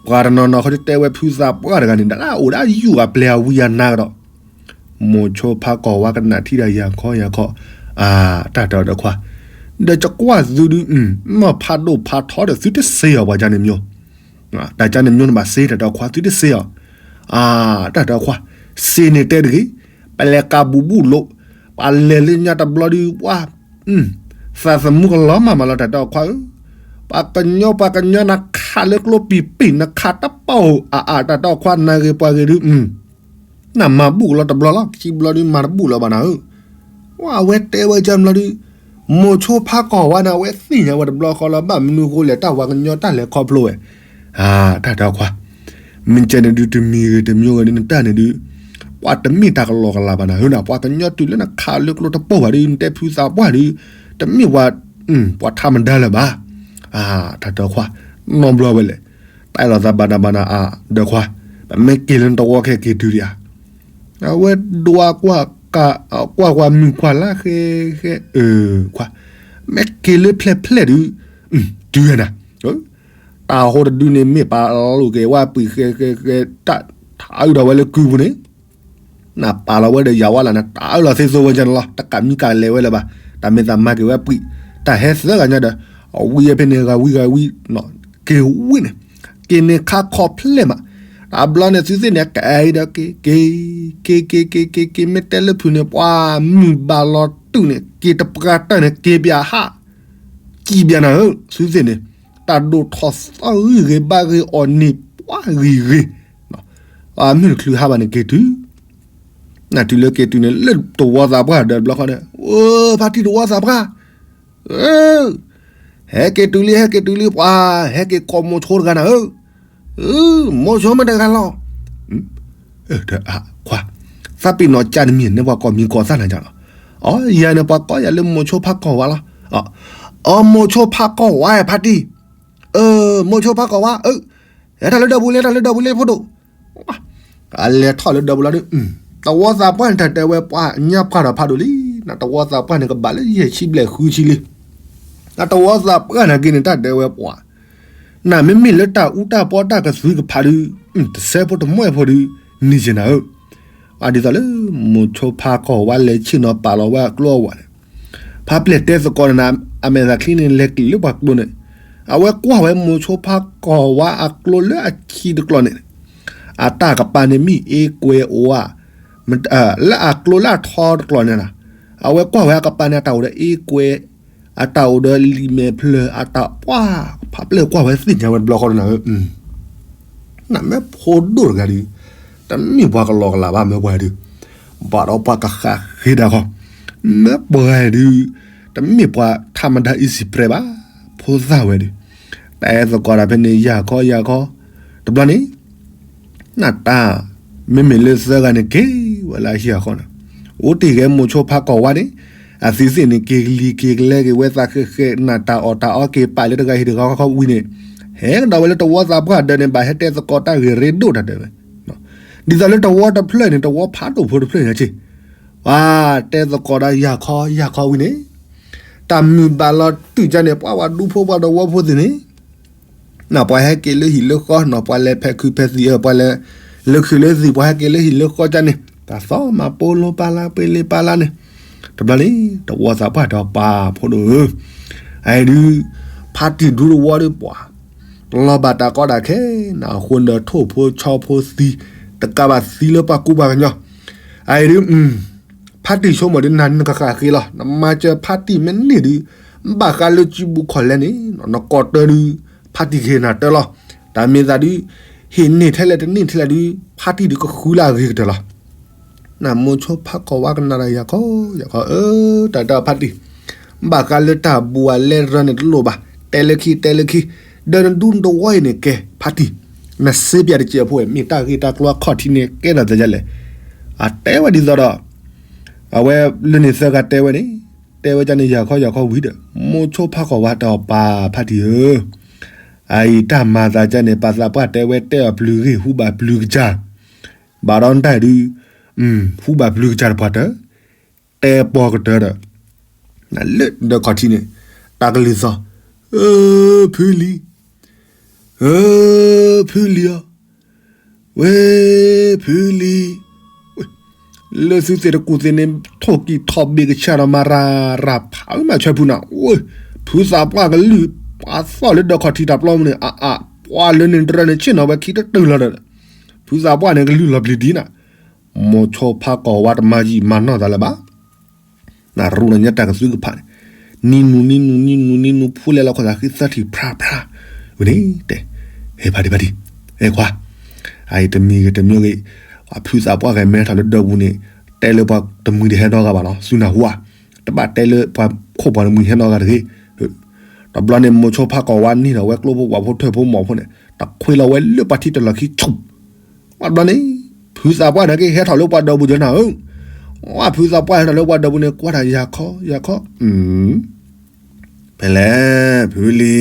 ပှၤတနီၤနီၤဃီတဲဝဲဖုသးပှၢ်တဂၤန့ၣ် ဒၣ်အိၣ်ဒၣ်ယူၢ်အပျဲၢ်အဝံအနါကဒီး, မိၤဆိဖးကီၢ်ဝါကနၣ်ထံၣ်ဒီးယၤခီယၤခီ, တၢ်တဲအီၤဒီးခွါ, ဒီးယကွၢ်သုဒုး, နီၢ်ဖးဒိၣ်ဖးထီဒီးသုတစ့အီၤပှၤကန့ၣ်မၠိ, တၢ်ကန့ၣ်မၠိန့ၣ်ဘၣ်စ့ တၢ်တဲအီၤခွါ သုတစ့အီၤ တၢ်တဲအီၤခွါ, စ့န့ၣ်တဲတဂ့ၤ, ပလဲၤကးဘူးဘူးလိာ်, ပှၤလဲၤလၢညါတဘျီဒုး ပှၤ, သးသမူကလီၤမၢ်မးလီၤ တၢ်တဲအီၤခွါဧၢ, ပှၤကညီပှၤကညီနခးလၢကျိပံၤပံၤ နခးတပီၢ်ဧိၤအါအါ တၢ်တဲအီၤခွါ နၤဂ့ၤပှၤဂ့ၤဒုး နမၤဘူၣ်ကလီၤတဘျီလီၤ ခံဘျီဒုး မၤတဘူၣ်လၢၤဘၣ်နၤဧၢ, ဝဲအဝဲတဲဝဲကၢဘျီဒုး, မိၤဆိဖးကီၢ်ဝါန့ၣ် အဝဲသ့ၣ်ညါဝဲတဘျီဃီလီၤ ဘၣ်မနုၤဃိလဲၣ် တၢ်ဝၤကညီတၢ်လဲၤခီဖျိဝဲ, တၢ်တဲအီၤခွါ, မ့ၢ်ကဲန့ၣ်ဒုး တမံၤဂ့ၤတမံၤဂ့ၤဒုး နတၢ်န့ၣ်ဒုး, ပှၤတမ့ၢ်တၢ်ကလီကလီဘၣ်နၤဧၢ နပှၤကညီတုၤလၢနခးလၢကျိတပီၢ်ဘၣ်ဒုး နတဲဖုသးပှၢ်ဒုး, တမ့ၢ်ပှၤ, ပှၤထါမဒါလၢၤဘၣ်, တၢ်တဲအီၤခွါ, နီတဘျီဝဲလဲၣ် တဲလီၤသးဘၣ်နၤဘၣ်နၤအါ ဒီးခွါ, ပမ့ၢ်က့ၤလၢနတဝီခဲက့ၤတုၤဒံးဧါ, အဝဲဒွးကွၢ်, ကွၢ်ကွၢ်မုၢ်ကွၢ်လါဃဲဃဲ, ခွါ, မ့ၢ်က့ၤလၢဖျဲၣ်ဖျဲၣ်ဒုး, တုၤဝဲနၤ, တၢ်ဟိတဒုန့ၣ် မ့ၢ်ပာ်လီၤက့ၤဝဲပှံာ်ဃဲဃဲဃဲ, တၢ်အုးဒီးဝဲလၢကုပူၤန့ၣ် နပာ်လီၤဝဲဒီးယၤဝါလၢ်န့ၣ် တၢ်အၢၣ်လီၤသ့သိဝဲကန့ၣ်လီၤ တကးမံကးလဲၤဝဲလၢၤဘၣ်, တၢ်မ့ၢ်သးမၤက့ၤဝဲပှံာ်, တၢ်ဟဲသၢဂၤညါဒီး, အဝံၤအဖဲန့ၣ် ဂၤဝံၤဂၤဝံၤ, က့ၤဝံၤန့ၣ်, က့ၤန့ၣ်ခါခီဖျဲၣ်မး, တဘျီန့ၣ် သုသ့ၣ်န့ၣ် ကအဲၣ်ဒီးက့ၤ, က့ၤ, က့ၤက့ၤက့ၤက့ၤက့ၤ မ့ၢ်တဲလၢဖုးန့ၣ် ပှၤမုၢ်ဘၣ်လီၤတုၤန့ၣ် က့ၤတပှၢ်တၢၢ်န့ၣ် က့ၤပၠးဟး ကံၣ်ပၠးနၤဧၢ သုသ့ၣ်န့ၣ်, တၢ်ဒိၣ်ထီၣ်သီဂံၢ်ဂ့ၤဘါဂ့ၤအီၣ်န့ၢ်ပှၤဂံၢ်ဂ့ၤ, မုၢ်တချုးဟးဘၣ်န့ၣ်က့ၤတုၤ, နတုၤလၢက့ၤတုၤန့ၣ် လၢတဝီသးပှၢ်ဒီးတဘျီဃီန့ၣ် အိ ဖါတံၢ်တဝီသးပှၢ်, ဧၢ, ဟဲက့ၤတုၤလံ ဟဲက့ၤတုၤလံ ပှၤဟဲက့ၤကိးမိၤဆိတဂၤနၤဧၢ, မိၤဆိမ့ၢ်တဂၤလီၤ. ခွါ, သးပ့ၤနီၣ်ကၢ်တမံၤ နဲပှၤကိးမံၤကိးသၣ်နၤကလီၤ. အီ ယၤန့ၣ်ပှၤကိးယၤလၢမိၤဆိဖးကီၢ်ဝါလီၤ. အီ မိၤဆိဖးကီၢ်ဝါ ဖါတံၢ်, မိၤဆိဖးကီၢ်ဝါ ဟဲထီၣ်လၢဒၢးပူၤလံ ဟဲထီၣ်လၢဒၢးပူၤလံ ဖိဒိၣ်. အလဲၤထီၣ်လၢဒၢးပူၤလီၤဒီး တဝီသးပှၢ်န့ၣ် တၢ်တဲဝဲပှၤညၣ်ပှၢ်ဒီးဖးဒိၣ်လံ. နတဝီသးပှၢ်န့ၣ် ကဘၣ်လၢယဲၢ်ဆံဘျဲၣ်ဃုဆံလံ. နတဝီသးပှၢ်န့ၣ်က့န့ၣ် တၢ်တဲဝဲပှၤ, နမ့မ့ၢ်လၢတၢ်အူတၢ်ပီတၢ်ကသွံကဖးဒုး, တစဲးဖိတမှဲၣ်ဖိဒုး, န့ၢ်က့နၤဧၢ. အဒ်သိးလၢ မိၤဆိဖးကီၢ်ဝါလဲၤဆ့ၣ်နီၤပာ်လီၤဝဲအကျိအဝဲန့ၣ်, ဖးပျဲၢ်တဲသကိးန့ၣ် အမဲာ်သးချံန့ၣ် လဲၤက့ၤလၢပှၤကျိန့ၣ်, အဝဲကွၢ်ဝဲမိၤဆိဖးကီၢ်ဝါအကျိလၢအခံတကျိာ်န့ၣ်, အတၢ်ကပၤန့ၣ်မ့ၢ်အ့ကွဲအိၣ်ဧါ, လၢအကျိလၢအထီတကျိာ်န့ၣ်လီၤ. အဝဲကွၢ်ဝဲအကပၤန့ၣ် အတၢ်အိၣ်ဒီးအ့ကွဲ, အတၢ်အိၣ်ဒီးလံာ်မဲာ်ဖျၢၣ်, အတၢ်ပှၢ်, ဖးပျဲၢ်ကွၢ်ဝဲသ့ၣ်ညါဝဲတဘျီဃီန့ၣ်ဧၢ. နမ့ၢ်ဖိဒိၣ်တဂၤဒီး, တမ့ၢ်ပှၤကလီကလးဘၣ် မ့ၢ်ပှၤဒုး, ဘၣ်ဒီးပှၤကဃၣ်ဃ့တၢ်ခီ, မ့ၢ်ပှၤဒုး, တမ့ၢ်ပှၤထးမဒါ easy prey ဘၣ်, ဖိသၣ်ဝဲဒုး, တဲသကိးတၢ်ဖဲန့ၣ် ယၤခီယၤခီ, တဘျီန့ၣ် နတၢ်, မ့မ့ၢ်လၢသၢဂၤန့ၣ်က့ၤဝဲလၢအဟံၣ်အဃီန့ၣ်, အိၣ်တ့ၢ်ဂဲၤမိၤဆိဖးကီၢ်ဝါန့ၣ်, အသံသ့ၣ်န့ၣ် က့ၤကလံၤက့ၤကလဲက့ၤဝဲသးဃဲးဃဲး နတၢ်အီၣ်တၢ်အီက့ၤပာ်လၢတဂၤဟံၣ်တဂၤခီဝံၤန့ၣ်, ဟဲကဒီးဝဲလၢတဝီသးပှၢ်ဒၢးန့ၣ် ဘၣ်ဟဲတဲသကိးတၢ်ဂ့ၢ်ရ့ဒိၣ်တၢ်ဒၢးဝဲ, ဒ်သိးလၢတဝီတဖျၢၣ်န့ၣ် တဝီဖးဒိၣ်ဖိတဖျၢၣ်ညါက့ၤ, ပှၤတဲသကိးဒီးယၤခီယၤခီဝံၤန့ၣ်, တၢ်မုာ်ဘၣ်လီၤတုာ်ကန့ၣ် ပှၤဝဲဒူဖိပှၤတဝီဖိသ့ၣ်န့ၣ် နပှၤဟဲက့ၤလၢဟံၣ်လၢဃီ နပှၤလဲၤဖဲးခုးဖဲးသံးဧၢ ပှၤလဲၤလၢခုးလၢသံး ပှၤဟဲက့ၤလၢဟံၣ်လၢဃီကန့ၣ် တၢ်သီမၤပိလိပာ်လၢပ့ၤလ့ပာ်လၢန့ၣ်, တဘျီန့ၣ် တဝီသးပှၢ်ဒီးပာ်ဖိဒိၣ်ဧၢ, အအံၤဒုး ဖါတံၢ်ဒူတဝီဒီးပှၤ တလီၤဘၣ်တၢ်ကီတၢ်ခဲ နအဃိဒီးထိၣ်ဖိဆီဖိသံ တကးဘၣ်သံလၢပှၤကူပှၤကညီ, အအံၤဒုး ဖါတံၢ်ဆိကမိၣ်ဒုး နၤနကဃၣ်ဃ့လီၤ နမၤစၢၤဖါတံၢ်မ့ၢ်န့ၢ်ဒုး ဘၣ်ဃးလၢစုပူၤခီၣ်လဲၣ်န့ၣ် နကိးတၢ်ဒုး ဖါတံၢ်ကဟ့ၣ်နၤတၢ်လီၤ, တၢ်မ့ၢ်သးဒုး ဟ့ၣ်န့ၢ်ထဲလဲၣ်တန့ၢ်ထဲလဲၣ်ဒုး ဖါတံၢ်ဒုးကဃုလၢအဂ့ၤကတၢၢ်လီၤ. နမိၤဆိဖးကီၢ်ဝါကနၣ်တၢ်ယၤခီ ယၤခီဧၢ, တၢ်တဲဖါတံၢ် ဘၣ်ဃးလၢတၢ်ဘူးအလဲၢ်ရၢန့ၣ်တလိၣ်ဘၣ်, တဲလၢခံတဲလၢခံ, ဒီးနဒူနတဝီအံၤန့ၣ်ကဲ ဖါတံၢ်, နစ့ပၠးတစဲးဖိဝဲ မ့ၢ်တၢ်ဂ့ၢ်တၢ်ကျိၤအခီၣ်ထံးန့ၣ် ကဲထီၣ်သးဒ်လဲၣ်, အတဲဝဲဒ်သိးဒီး အဝဲလၢန့ၣ်သၢဂၤတဲဝဲန့ၣ်, တဲဝဲဒ်န့ၣ်ယၤခီယၤခီဝံၤဒီး မိၤဆိဖးကီၢ်ဝါတဲအီၤပၢ်ဖါတံၢ်ဧၢ, အအံၤတၢ်မၤသးဒ်န့ၣ် ပှၤသးပှၢ်တဲဝဲတဲအီၤပျုၤဂ့ၢ် ဟူဘၣ်ပျုၤကစၢ်, ဘၣ်ဒီးနတၢ်ဒုး ဟူဘၣ်ပျုၤကစၢ်တပှၢ်တၢၢ်, တဲပီၤကတၢၢ်ဒီး လၢဒီးခီၣ်ထံးန့ၣ် တၢ်ကလုၢ်သီၣ်, ဖုလံၤ, ဖုလံၤဧၢ, ဝဲ, ဖုလံၤ, လၢသုသ့ၣ်တကူၣ်သ့ၣ်န့ၣ် ထိၣ်ကံၢ်ထီၣ်ဘ့ၣ်ကဆၣ်ဒီးမၤရၤရၤဖးမးဆွဲဖုနၤ, ဝဲ, ဖုသးပှၢ်ကလုၢ်, ပှၤသီၣ်လၢဒီးခီၣ်ထံးတၢ်ပျီမုၢ်န့ၣ် အအါ, ပှၤလၢန့ၣ်တရၢန့ၣ်ဆ့ၣ်နီၤဝဲခံတတုၤလီၤဒီး, ဖုသးပှၢ်န့ၣ်ကလုၢ်လီၤပျံၤဒ်နၤ, မိၤဆိဖးကီၢ်ဝါတမၤယံာ်မၤနီၢ်သးလၢၤဘၣ် နရူၢ်နညါတၢ်ကသုကဖးန့ၣ်, နံၤနူၤနံၤနူၤနံၤနူၤနံၤနူၤ ဖူလဲလီၤခီၣ်သးဃံသၢထံၣ်ဖြါဖြါ, ဝဲန့ၣ်တဲ, ဟဲဖါတံၢ်ဖါတံၢ်, ဟဲခွါ, အအံၤတမံၤဂ့ၤတမံၤဂ့ၤ, ပှၤဖုသးပှၢ်ဂဲၤမဲထီၣ်လၢဒၢးပူၤန့ၣ်, တဲလၢပှၤတမှံၤတဟဲနီတဂၤဘၣ်နီၤ သုနၢ်ဟူဧါ, တဘၣ်တဲလၢပှၤခိၣ်ပှၤတမှံၤဟဲနီတဂၤတဂ့ၤ တဘျီန့ၣ် မိၤဆိဖးကီၢ်ဝါန့ၢ်ဒီးဝဲကျိဖိပှၤဖိထၢၣ်ဖိမီၤဖိန့ၣ် တခွ့လီၤဝဲလၢပှၤထံတလီၢ်ခံဆူၣ်, ဘျီန့ၣ်, ဖုသးပှၢ်န့ၣ်က့ၤဟဲထီၣ်လၢပှၤဒၢးပူၤကနၤဧၢ, ဝဲဖုသးပှၢ်ဟဲထီၣ်လၢပှၤဒၢးပူၤန့ၣ် ကွၢ်တၢ်ယၤခီယၤခီ, ဖဲလဲၣ်, ဖုလံ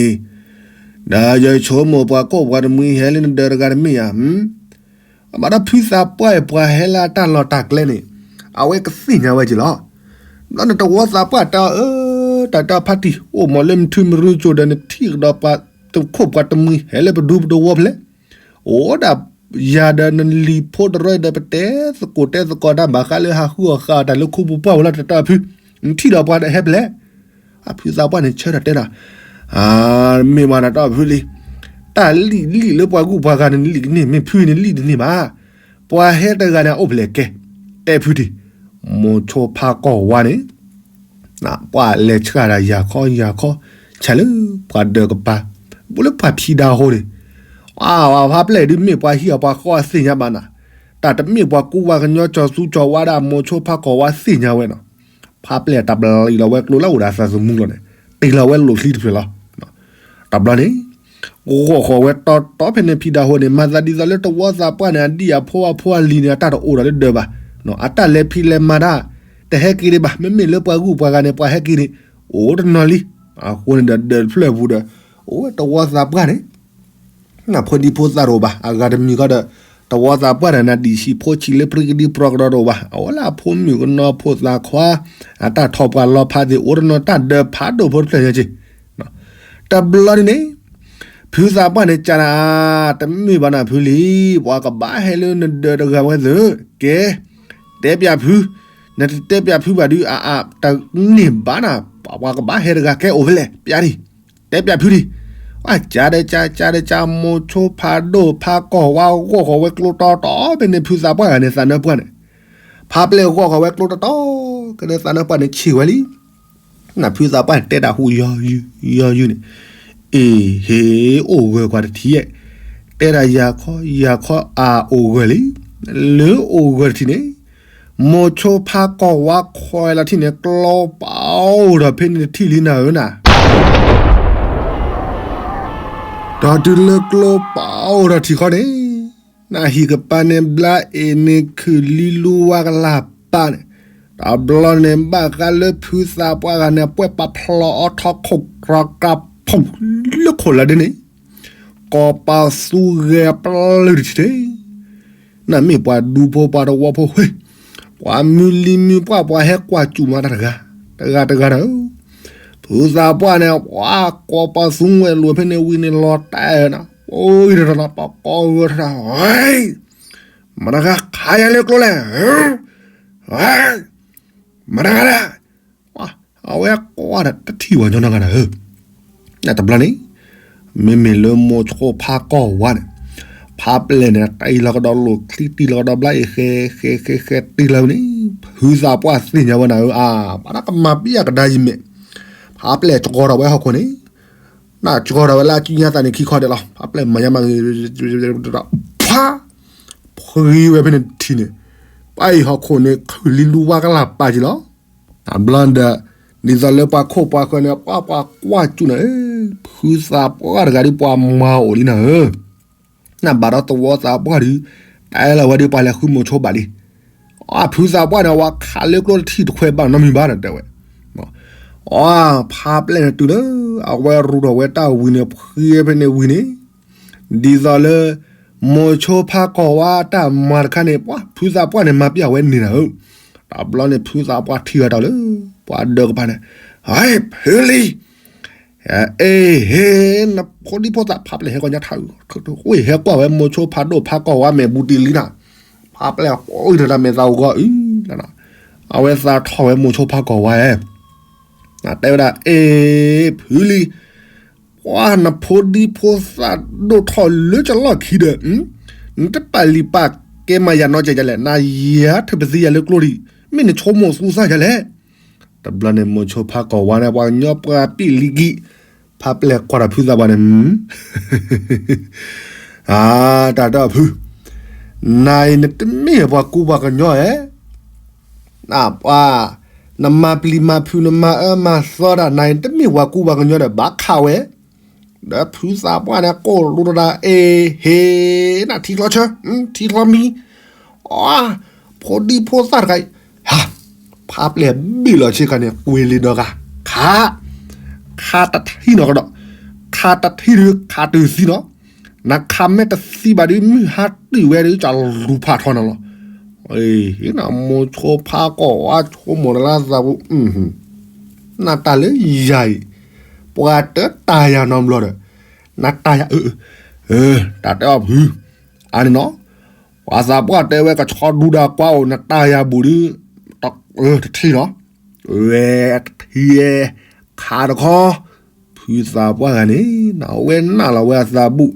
ၤ, ဒီးယဆိကမိၣ်ပှၤခိၣ်ပှၤတမှံၤဟဲလၢနဒၢးတဂၤတမ့ၢ်ဧါ, အဘၣ်ဒီးဖုသးပှၢ်အံၤပှၤဟဲလၢအတၢ်လီၢ်တၢ်ကျဲန့ၣ်, အဝဲကသ့ၣ်ညါဝဲက့ၤလီၤ. ဘျီန့ၣ်တဝီသးပှၢ်တဲအီၤ အၢ, တၢ်တဲဖါတံၢ် အိၣ်မးလၢမထူမရူကၠိဒီးနထံၣ်ကဒီးပှၤခိၣ်ပှၤတမှံၤဟဲလၢပဒူပတဝီဖဲလဲၣ်, အိၣ်ဒၣ်ယၤဒီးနလံၤဖိတရၢဒီးပတဲသကိးတဲသကိးတၢ်ဘၣ်ဃးလၢဟးဃုအီၣ်ဃုအီတၢ်လၢခိပူၤပှၢ်ဝဲလီၤ တၢ်တဲဖု, နထံၣ်ဒီးပှၤဟဲဖဲလဲၣ် အဖုသးပှၢ်န့ၣ်ဆၢထၢၣ်တဲဒီး, မ့ၢ်မးနတဲဖုလံၤ, တၢ်လံၣ်လံၣ်လၢပှၤဂုၤပှၤဂၤန့ၣ်လံၣ်ကန့ၢ် မ့ၢ်ဖုန့ၣ်လံၣ်တန့ၢ်ဘၣ်, ပှၤဟဲတဂၤန့ၣ်အိၣ်ဖဲလဲၣ်ကဲ, တဲဖုတံၢ်, မိၤဆိဖးကီၢ်ဝါန့ၣ် ပှၤလဲၤဆှၣ်တၢ်ယၤခီယၤခီ, ဆဲးလၢပှၤဒၢးကပၤ, ဘူးလၢပှၤဖံးဒါဟိန့ၣ်, အဖါပျဲၢ်ဒုးမ့ၢ်ပှၤဟံးအီၤပှၤဃီအသ့ၣ်ညါဘၣ်နၤ, တၢ်တမ့ၢ်ပှၤကူပှၤကညီကၠီၤသူကၠီၤဝါဒၣ်မိၤဆိဖးကီၢ်ဝါသ့ၣ်ညါဝဲနီၤ, ဖါပျဲၢ်တၢ်ပျံၤလီၤဝဲကျိလၢအိၣ်ဒီးအသးသမူလီၤန့ၣ်, တ့ၢ်လီၤဝဲလိာ်ချံတဖျၢၣ်လီၤ တဘျီန့ၣ် ဂီၢ်ဃီၤဝဲတီတီဖဲန့ၣ် ဖံဒၣ်ဟိန့ၣ် မၤသးဒ်သိးလၢတဝီသးပှၢ်န့ၣ် အဒံၣ်အဖိအဖိအလံၤန့ၣ် အတၢ်တအိၣ်ဒီးလၢဒၢးဘၣ်, အတၢ်လဲၤဖံးလဲၤမၤတၢ် တဟဲက့ၤဒံးဘၣ်, မ့မ့ၢ်လၢပှၤဂုၤပှၤဂၤန့ၣ် ပှၤဟဲက့ၤန့ၣ် အိၣ်တနီၤလံ. အဃိန့ၣ်ဒီးဒၢးတဖျၢၣ်ပူၤဒီး အိၣ်ဝဲတဝီသးပှၢ်န့ၣ် ဖိဒံဖိသၣ်တအိၣ်ဘၣ်, အဂၤတမံၤဃီဒီး တဝီသးပှၢ်န့ၣ် နဒံၣ်ဆံးဖိဆံးလၢပရံကဒံပရီကဒီးတအိၣ်ဘၣ်, အအိၣ်လၢအဖိမုၣ်ကနီၤဖိသၣ်ခွါ အတၢ်ထီၣ်ပှၢ်လီၤဖးသ့ၣ် အိၣ်တနီၤတၢ်ဒၢးဖးဒိၣ်ဖိတဖျၢၣ်ညါက့ၤ. တဘျီန့ၣ်န့ၣ် ဖုသးပှၢ်န့ၣ် ကးနၤ တမ့ၢ်ဘၣ်နၤဖုလံ, ပှၤကဘၣ်ဟဲလၢနဒၢးတဂၤဝဲသ့ၣ်, ကဲ တဲပၠးဖု, နတတဲပၠးဖုဘၣ်ဒုး အအတန့ၢ်ဘၣ်နၤ, ပှၤကဘၣ်ဟဲတဂၤ ကဲအိၣ်ဖဲလဲၣ် ပၠးဒံး, တဲပၠးဖုဒံး. အကးဒီးကး ကးဒီးကး မိၤဆိဖးဒိၣ်ဖးကီၢ်ဝါ ဂီၢ်ဃီၤဝဲကျိတီတီဖဲန့ၣ် ဖုသးပှၢ်ဂၤန့ၣ် သးနၢပှၢ်န့ၣ်, ဖးပျဲၢ်ဂီၢ်ဃီၤဝဲကျိတီတီ ကဒီးသးနၢပှၢ်န့ၣ် ဆံးဝဲလံ. နဖုသးပှၢ်န့ၣ် တဲတၢ်ဟူးယီၤယုၢ်ယီၤယုၢ်န့ၣ်, အ့ဟ့ အိၣ်ဂၢၢ်ကွၢ်တထံၣ်, တဲဒၣ်ယၤခီယၤခီ အအိၣ်ဂၢၢ်လံ. လၢအိၣ်ဂၢၢ်တထံၣ်န့ၣ် မိၤဆိဖးကီၢ်ဝါခွဲးလီၤထံၣ်န့ၣ် ကျိပာ်အိၣ်ဒီးဖဲန့ၣ်တထံၣ်လံနၤဧၢနၤ. ဒီးတုၤလၢကျိပာ်အိၣ်ဒီးထံၣ်ခီန့ၣ်, နဟံၣ်ကပၤန့ၣ် ဘျါအ့ၣ်န့ၣ် ခုၣ်လံလူဝါကလၢ်ပာ်န့ၣ်, တဘျီန့ၣ် ဘၣ်ဃးလၢဖုသးပှၢ်ဂၤန့ၣ် ပှဲၢ်ပာ်ဖျိးအီထီခိၣ်ကြၢးကြၢးဖီၣ်လၢခိၣ်လၢဒ်န့ၣ်, ကီၢ်ပာ်သူဂဲၤပျုၢ်တထံၣ်န့ၣ်, နမ့ၢ်ပှၤဒူဖိပှၤတဝီဖိဃ့, ပှၤမုၢ်လံၤမုၢ်ပှၢ် ပှၤဟဲကွၢ်စူၣ်မၤတၢ်တဂၤ, တဂၤတဂၤနၤဧၢ. ဖုသးပှၢ်န့ၣ် ပှၤကီၢ်ပာ်သူဝဲၢ်လိာ်ဖဲန့ၣ်ဝံၤန့ၣ် လီၤတဲာ်နၤ, အိၣ်အံၤတနီၤ ပှၤကိးဂၤတၢ်, မတၤဂၤခးယၤလၢကျိလဲၣ်, မတၤဂၤလဲၣ်. အဝဲကွၢ်ဒီးတထံၣ်ပှၤကညီနီတဂၤနၤဧၢ. တဘျီန့ၣ် မ့မ့ၢ်လၢမိၤဆိဖးကီၢ်ဝါန့ၣ်, ဖးပျဲၢ်န့ၣ် တံၢ်လီၤကဒီးလိာ်ချံ တံၢ်လီၤကဒီးဘျါအ့ၣ် ဃဲဃဲဃဲဃဲ တံၢ်လီၤဝဲန့ၣ်, ဖုသးပှၢ်သ့ၣ်ညါဝဲနၤဧၢ, အါ ပှၤတၢ်ကမၤပျံၤအကဒါယံၤမဲာ်, ဖးပျဲၢ်ကၠီထီၣ်ဝဲဟီၣ်ခိၣ်န့ၣ်, နကၠီထီၣ်ဝဲလၢအကံညါသးန့ၣ်ခံခီဒဲးလီၤ. ဖးပျဲၢ်မၤညါမၤဂ့ၤ, ဖး ဖှံဝဲဖဲန့ၣ်တထံၣ်န့ၣ်, ပၢ်အံၤဟီၣ်ခိၣ်န့ၣ် ခုၣ်လံလူဝါကလၢ်ပာ်က့ၤလီၤ. အဘျီဒီး ဒ်သိးလၢပှၤခိၣ်ပှၤဃၢၤန့ၣ် ပှၤပှၤကွၢ်စူၣ်နၤဧၢ, ဖုသးပှၢ်တဂၤဒီးပှၤမၤအိၣ်လံနၤဧၢ. နဘၣ်ဒီးသဝီသးပှၢ်ဒီး တဲလီၤဝဲဒီးပှၤလဲၤဃုမိၤဆိဘၣ်လံ. အဖုသးပှၢ်န့ၣ် အဝဲခးလၢကျိတထံၣ်တခွဲးဘၣ်နီတမံၤဘၣ်ဒီးတဲဝဲ. အဖးပျဲၢ်န့ၣ်တုၤလၢ အဝဲရူးထီၣ်ဝဲတၢ်ဝံၤန့ၣ် ဖှံဝဲဖဲန့ၣ်ဝံၤန့ၣ် ဒ်သိးလၢ မိၤဆိဖးကီၢ်ဝါတၢ်မၤတခါန့ၣ် ပှၤဖုသးပှၢ်န့ၣ် မၤပျံၤဝဲန့ၣ်နၤဧၢ. တဘျီန့ၣ် ဖုသးပှၢ်ထံၣ်ဝဲတၢ်လၢ ပှၤဒၢးကပၤန့ၣ်, ဟဲ ဖုလံ, အ့ဟ့ နဖိဒံဖိသၣ် ဖးပျဲၢ်ဟဲကွၢ်ညါထါအုး, ဝ့ၢ်ဟဲကွၢ်ဝဲမိၤဆိဖးဒိၣ်ဖးကီၢ်ဝါမဲာ်ဘူးတံၢ်လံနၤ, ဖးပျဲၢ်အီၣ်အံၤဒီးတၢ်မဲာ်သးဂီၤအုး, အဝဲသးထီၣ်ဝဲမိၤဆိဖးကီၢ်ဝါဧၢ တဲဝဲဒၣ် အ့ ဖုလံ, ပှၤနဖိဒံဖိသၣ်ဒိၣ်ထီၣ်လၢကလီၢ်ခံဒီး နတပာ်လံၤပာ်ကဲမၤယၤနီတစဲးဒ်လဲၣ်, နယၤထၢၣ်ပသံယၤလၢကျိဒံး, မ့ၢ်နဆိကမိၣ်သူသၣ်ဒ်လဲၣ်. တဘျီန့ၣ်မိၤဆိဖးကီၢ်ဝါန့ၣ် ပှၤကညီပှၤပံာ်လံကံ, ဖးပျဲၢ်ကွၢ်ဒီးဖုသးပှၢ်န့ၣ် အါ တၢ်တဲအီၤဖု, နၤအံၤနတမ့ၢ်ပှၤကူပှၤကညီဧါ, နပှၤ, နမၤပျံၤမၤဖုး နမၤအၢမၤသီတၢ် နၤအံၤနတမ့ၢ်ပှၤကူပှၤကညီဒီး ဘၣ်ခးဝဲ, ဒီးဖုသးပှၢ်န့ၣ် ကိၣ်လိတဒၣ် အ့ဟ့ နထံချီဆၢ, ထံချီမံ, အ ဖိဒံဖိသၣ်တခါအံၤ, ဟါ, ဖးပျဲၢ်ဘ့ၣ်လီၤဆ့ကၤန့ၣ် ကွံာ်လံဒီးဂၤ, ခး, ခးတထံၣ်နီၤကဒီး, ခးတထံၣ်ဒုးခးတုၤသံနီၤ, နခးမ့ၢ်တသံဘၣ်ဒုး မုၢ်ဟါတုၤဝဲဒုး ကလူၤဖးထီနၤလီၤ. မိၤဆိဖးကီၢ်ဝါဆိကမိၣ်တလါသးပူၤ, နတၢ်လၢယၤအံၤ, ပှၤတတၢ်ယၤနီတဘျီဒီး, နတၢ်ယၤ, တၢ်တဲအီၤဖု, အါန့ၣ်နီၤ, ပှၤသးပှၢ်တဲဝဲကဆီဒူဒၣ်ကွၢ်အိၣ် နတၢ်ယၤဘူးဒုး, တထံၣ်နီၤ, ဝဲတထံၣ်, ခးတခီ ဖုသးပှၢ်ဂၤန့ၣ် အဝဲနာ်လီၤဝဲအသးဘူး,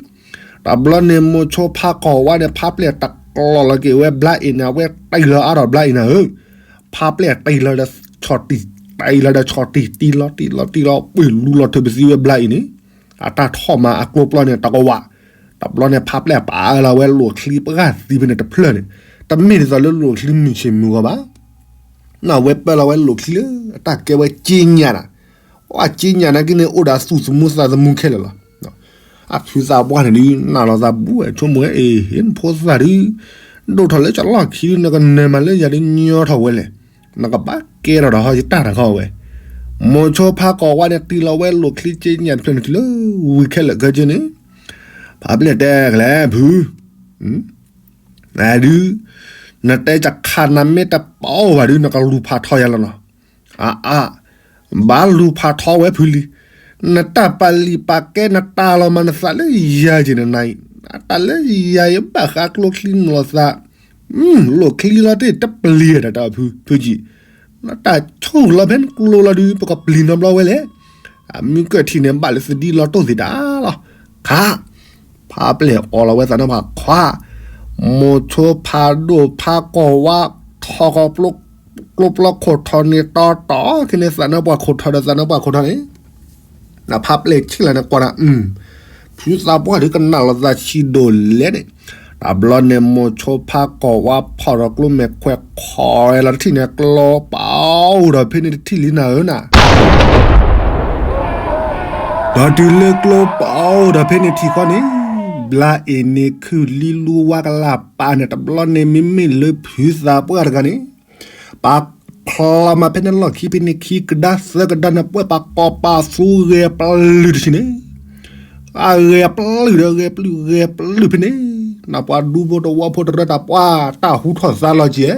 တဘျီန့ၣ်မိၤဆိဖးကီၢ်ဝါန့ၣ် ဖးပျဲၢ်တကျီၢ်လီၤက့ၤဝဲဘျါအ့ၣ်န့ၣ် အဝဲတံၢ်လီၤအါထီၣ်ဘျါအ့ၣ်နၤဧၢ, ဖးပျဲၢ်တံၢ်လီၤဒီးဆီၣ်တံၢ်, တံၢ်လီၤဒီးဆီၣ်တံၢ်, တံၢ်လီၤတံၢ်လီၤတံၢ်လီၤ ပှ့ၤလူလီၤထုးပသံဝဲဘျါအ့ၣ်န့ၣ်, အတၢ်ထီၣ်မၤအကျိပျီန့ၣ် တကဝး, တဘျီန့ၣ် ဖးပျဲၢ်ပာ်အၢလီၤဝဲလိာ်ချံပဂၢ်သံဖဲန့ၣ်တဖျၢၣ်န့ၣ်, တမ့ၢ်ဒ်သိးလၢလိာ်ချံမုၢ်ဆ့ၣ်မုၢ်ဂီၤဘၣ် နဝဲပာ်လီၤဝဲလိာ်ချံလၢ အတၢ်ကဲဝဲက့ညါနၤ, အက့ညါနာ်က့န့ၣ် အိၣ်ဒီးသူၣ်သမူသးသမူခဲလၢာ်လီၤ. အဖုသးပှၢ်န့ၣ်ဒုး နာ်လီၤသးဘူးဝဲ ဆိကမိၣ်ဝဲ အ့ ဟ့ၣ်နဖိသၣ်ဒုး ဒိၣ်ထီၣ်လၢကၠီလီၢ်ခံဒုး နကနၢၤမးလၢယၤဒုးညီထီၣ်ဝဲလဲၣ်, နကဘၣ်ကဲထီၣ်ဒီးဟီယတၢ်တခီဝဲ, မိၤဆိဖါကီၢ်ဝါန့ၣ် တံၢ်လီၤဝဲလိာ်ချံက့ညၣ်တဖျၢၣ်န့ၣ်တုၤလၢဝံၤခဲလၢာ်ခဲဆ့န့ၣ်, ဖါပျဲၢ်တဲကလဲၣ်ဖု ဒုး နတဲကခးနၤမ့ၢ်တပာ်အိၣ်ဘၣ်ဒုး နကလူၤဖးထီယၤလီၤနီၤ, အါအါ, ဘၣ်လူၤဖးထီဝဲဖုလံ, နတၢ်ပာ်လံာ်ပာ်ကဲနတၢ်လီၤမးနသးလၢယၤက့ၤနနၤအံၤ, တၢ်လၢယၤယဘၣ်ဃးကျိချံနလီၤသး, လိာ်ချံလီၤတ့ၢ်တပျံၤတၢ်တၢ်ဖု ဖုကံ, နတၢ်ဆိၣ်လီၤဖဲနကျိလီၤဒုး ပကပျံၤနီတဘျီဝဲလဲၣ်, အမုၢ်ကၢၢ်ထံးန့ၣ် ဘၣ်လၢသဒံလီၤတိၢ်သ့တၢ်လီၤ, ခါ ဖါပျဲၢ်အီလီၤဝဲသးနါပှၢ်ခွါ, မိၤဆိဖးဒိၣ်ဖါကီၢ်ဝါ ထီၣ်ကီၢ် ကျိပျီခိၣ်ထီၣ်န့ၣ် တီတီခံန့ၣ် သးနါပှၢ်ခိၣ်ထီၣ်ဒီးသးနါပှၢ်ခိၣ်ထီၣ်န့ၣ်, နဖါပျဲၢ်ဆံၣ်လီၤန့ၣ်ကွၢ်နၤ, ဖုသးပှၢ်ဒုးကနၣ်လီၤသးဆံးဒိၣ်လဲၣ်န့ၣ်, တဘျီန့ၣ်မိၤဆိဖါကီၢ်ဝါဖီၣ်ဒီးကျိမဲာ်ခွဲးခီၣ်ဝဲလီၤတထံၣ်န့ၣ် ကျိပာ်အိၣ်ဒီးဖဲန့ၣ်တထံၣ်လံနၤဧၢနၤ ဒီးတုၤလၢကျိပာ်အိၣ်ဒီးဖဲန့ၣ်ထံၣ်ဃီန့ၣ်, ဘျါအ့ၣ်န့ၣ်ခုၣ်လံလူဝါကလၢ်ပာ်န့ၣ် တဘျီန့ၣ်မ့မ့ၢ်လၢဖုသးပှၢ်တဂၤန့ၣ်, ပာ်ဖျါမးဖဲန့ၣ်လီၢ်ခံဖဲန့ၣ်ခံကဒါသၢကဒါန့ၣ် ပှဲၢ်ပာ်ကီၤပာ်သူဂဲၤပျုၢ်တဆံန့ၣ်, အဂဲၤပျုၢ်ဒီးဂဲၤပျုၢ်ဂဲၤပျုၢ်ဖဲန့ၣ်, နပှၤဒူဖိတဝီဖိတရၢတၢ်ပှၢ်တၢ်ဟူထီၣ်သါလီၤကဲ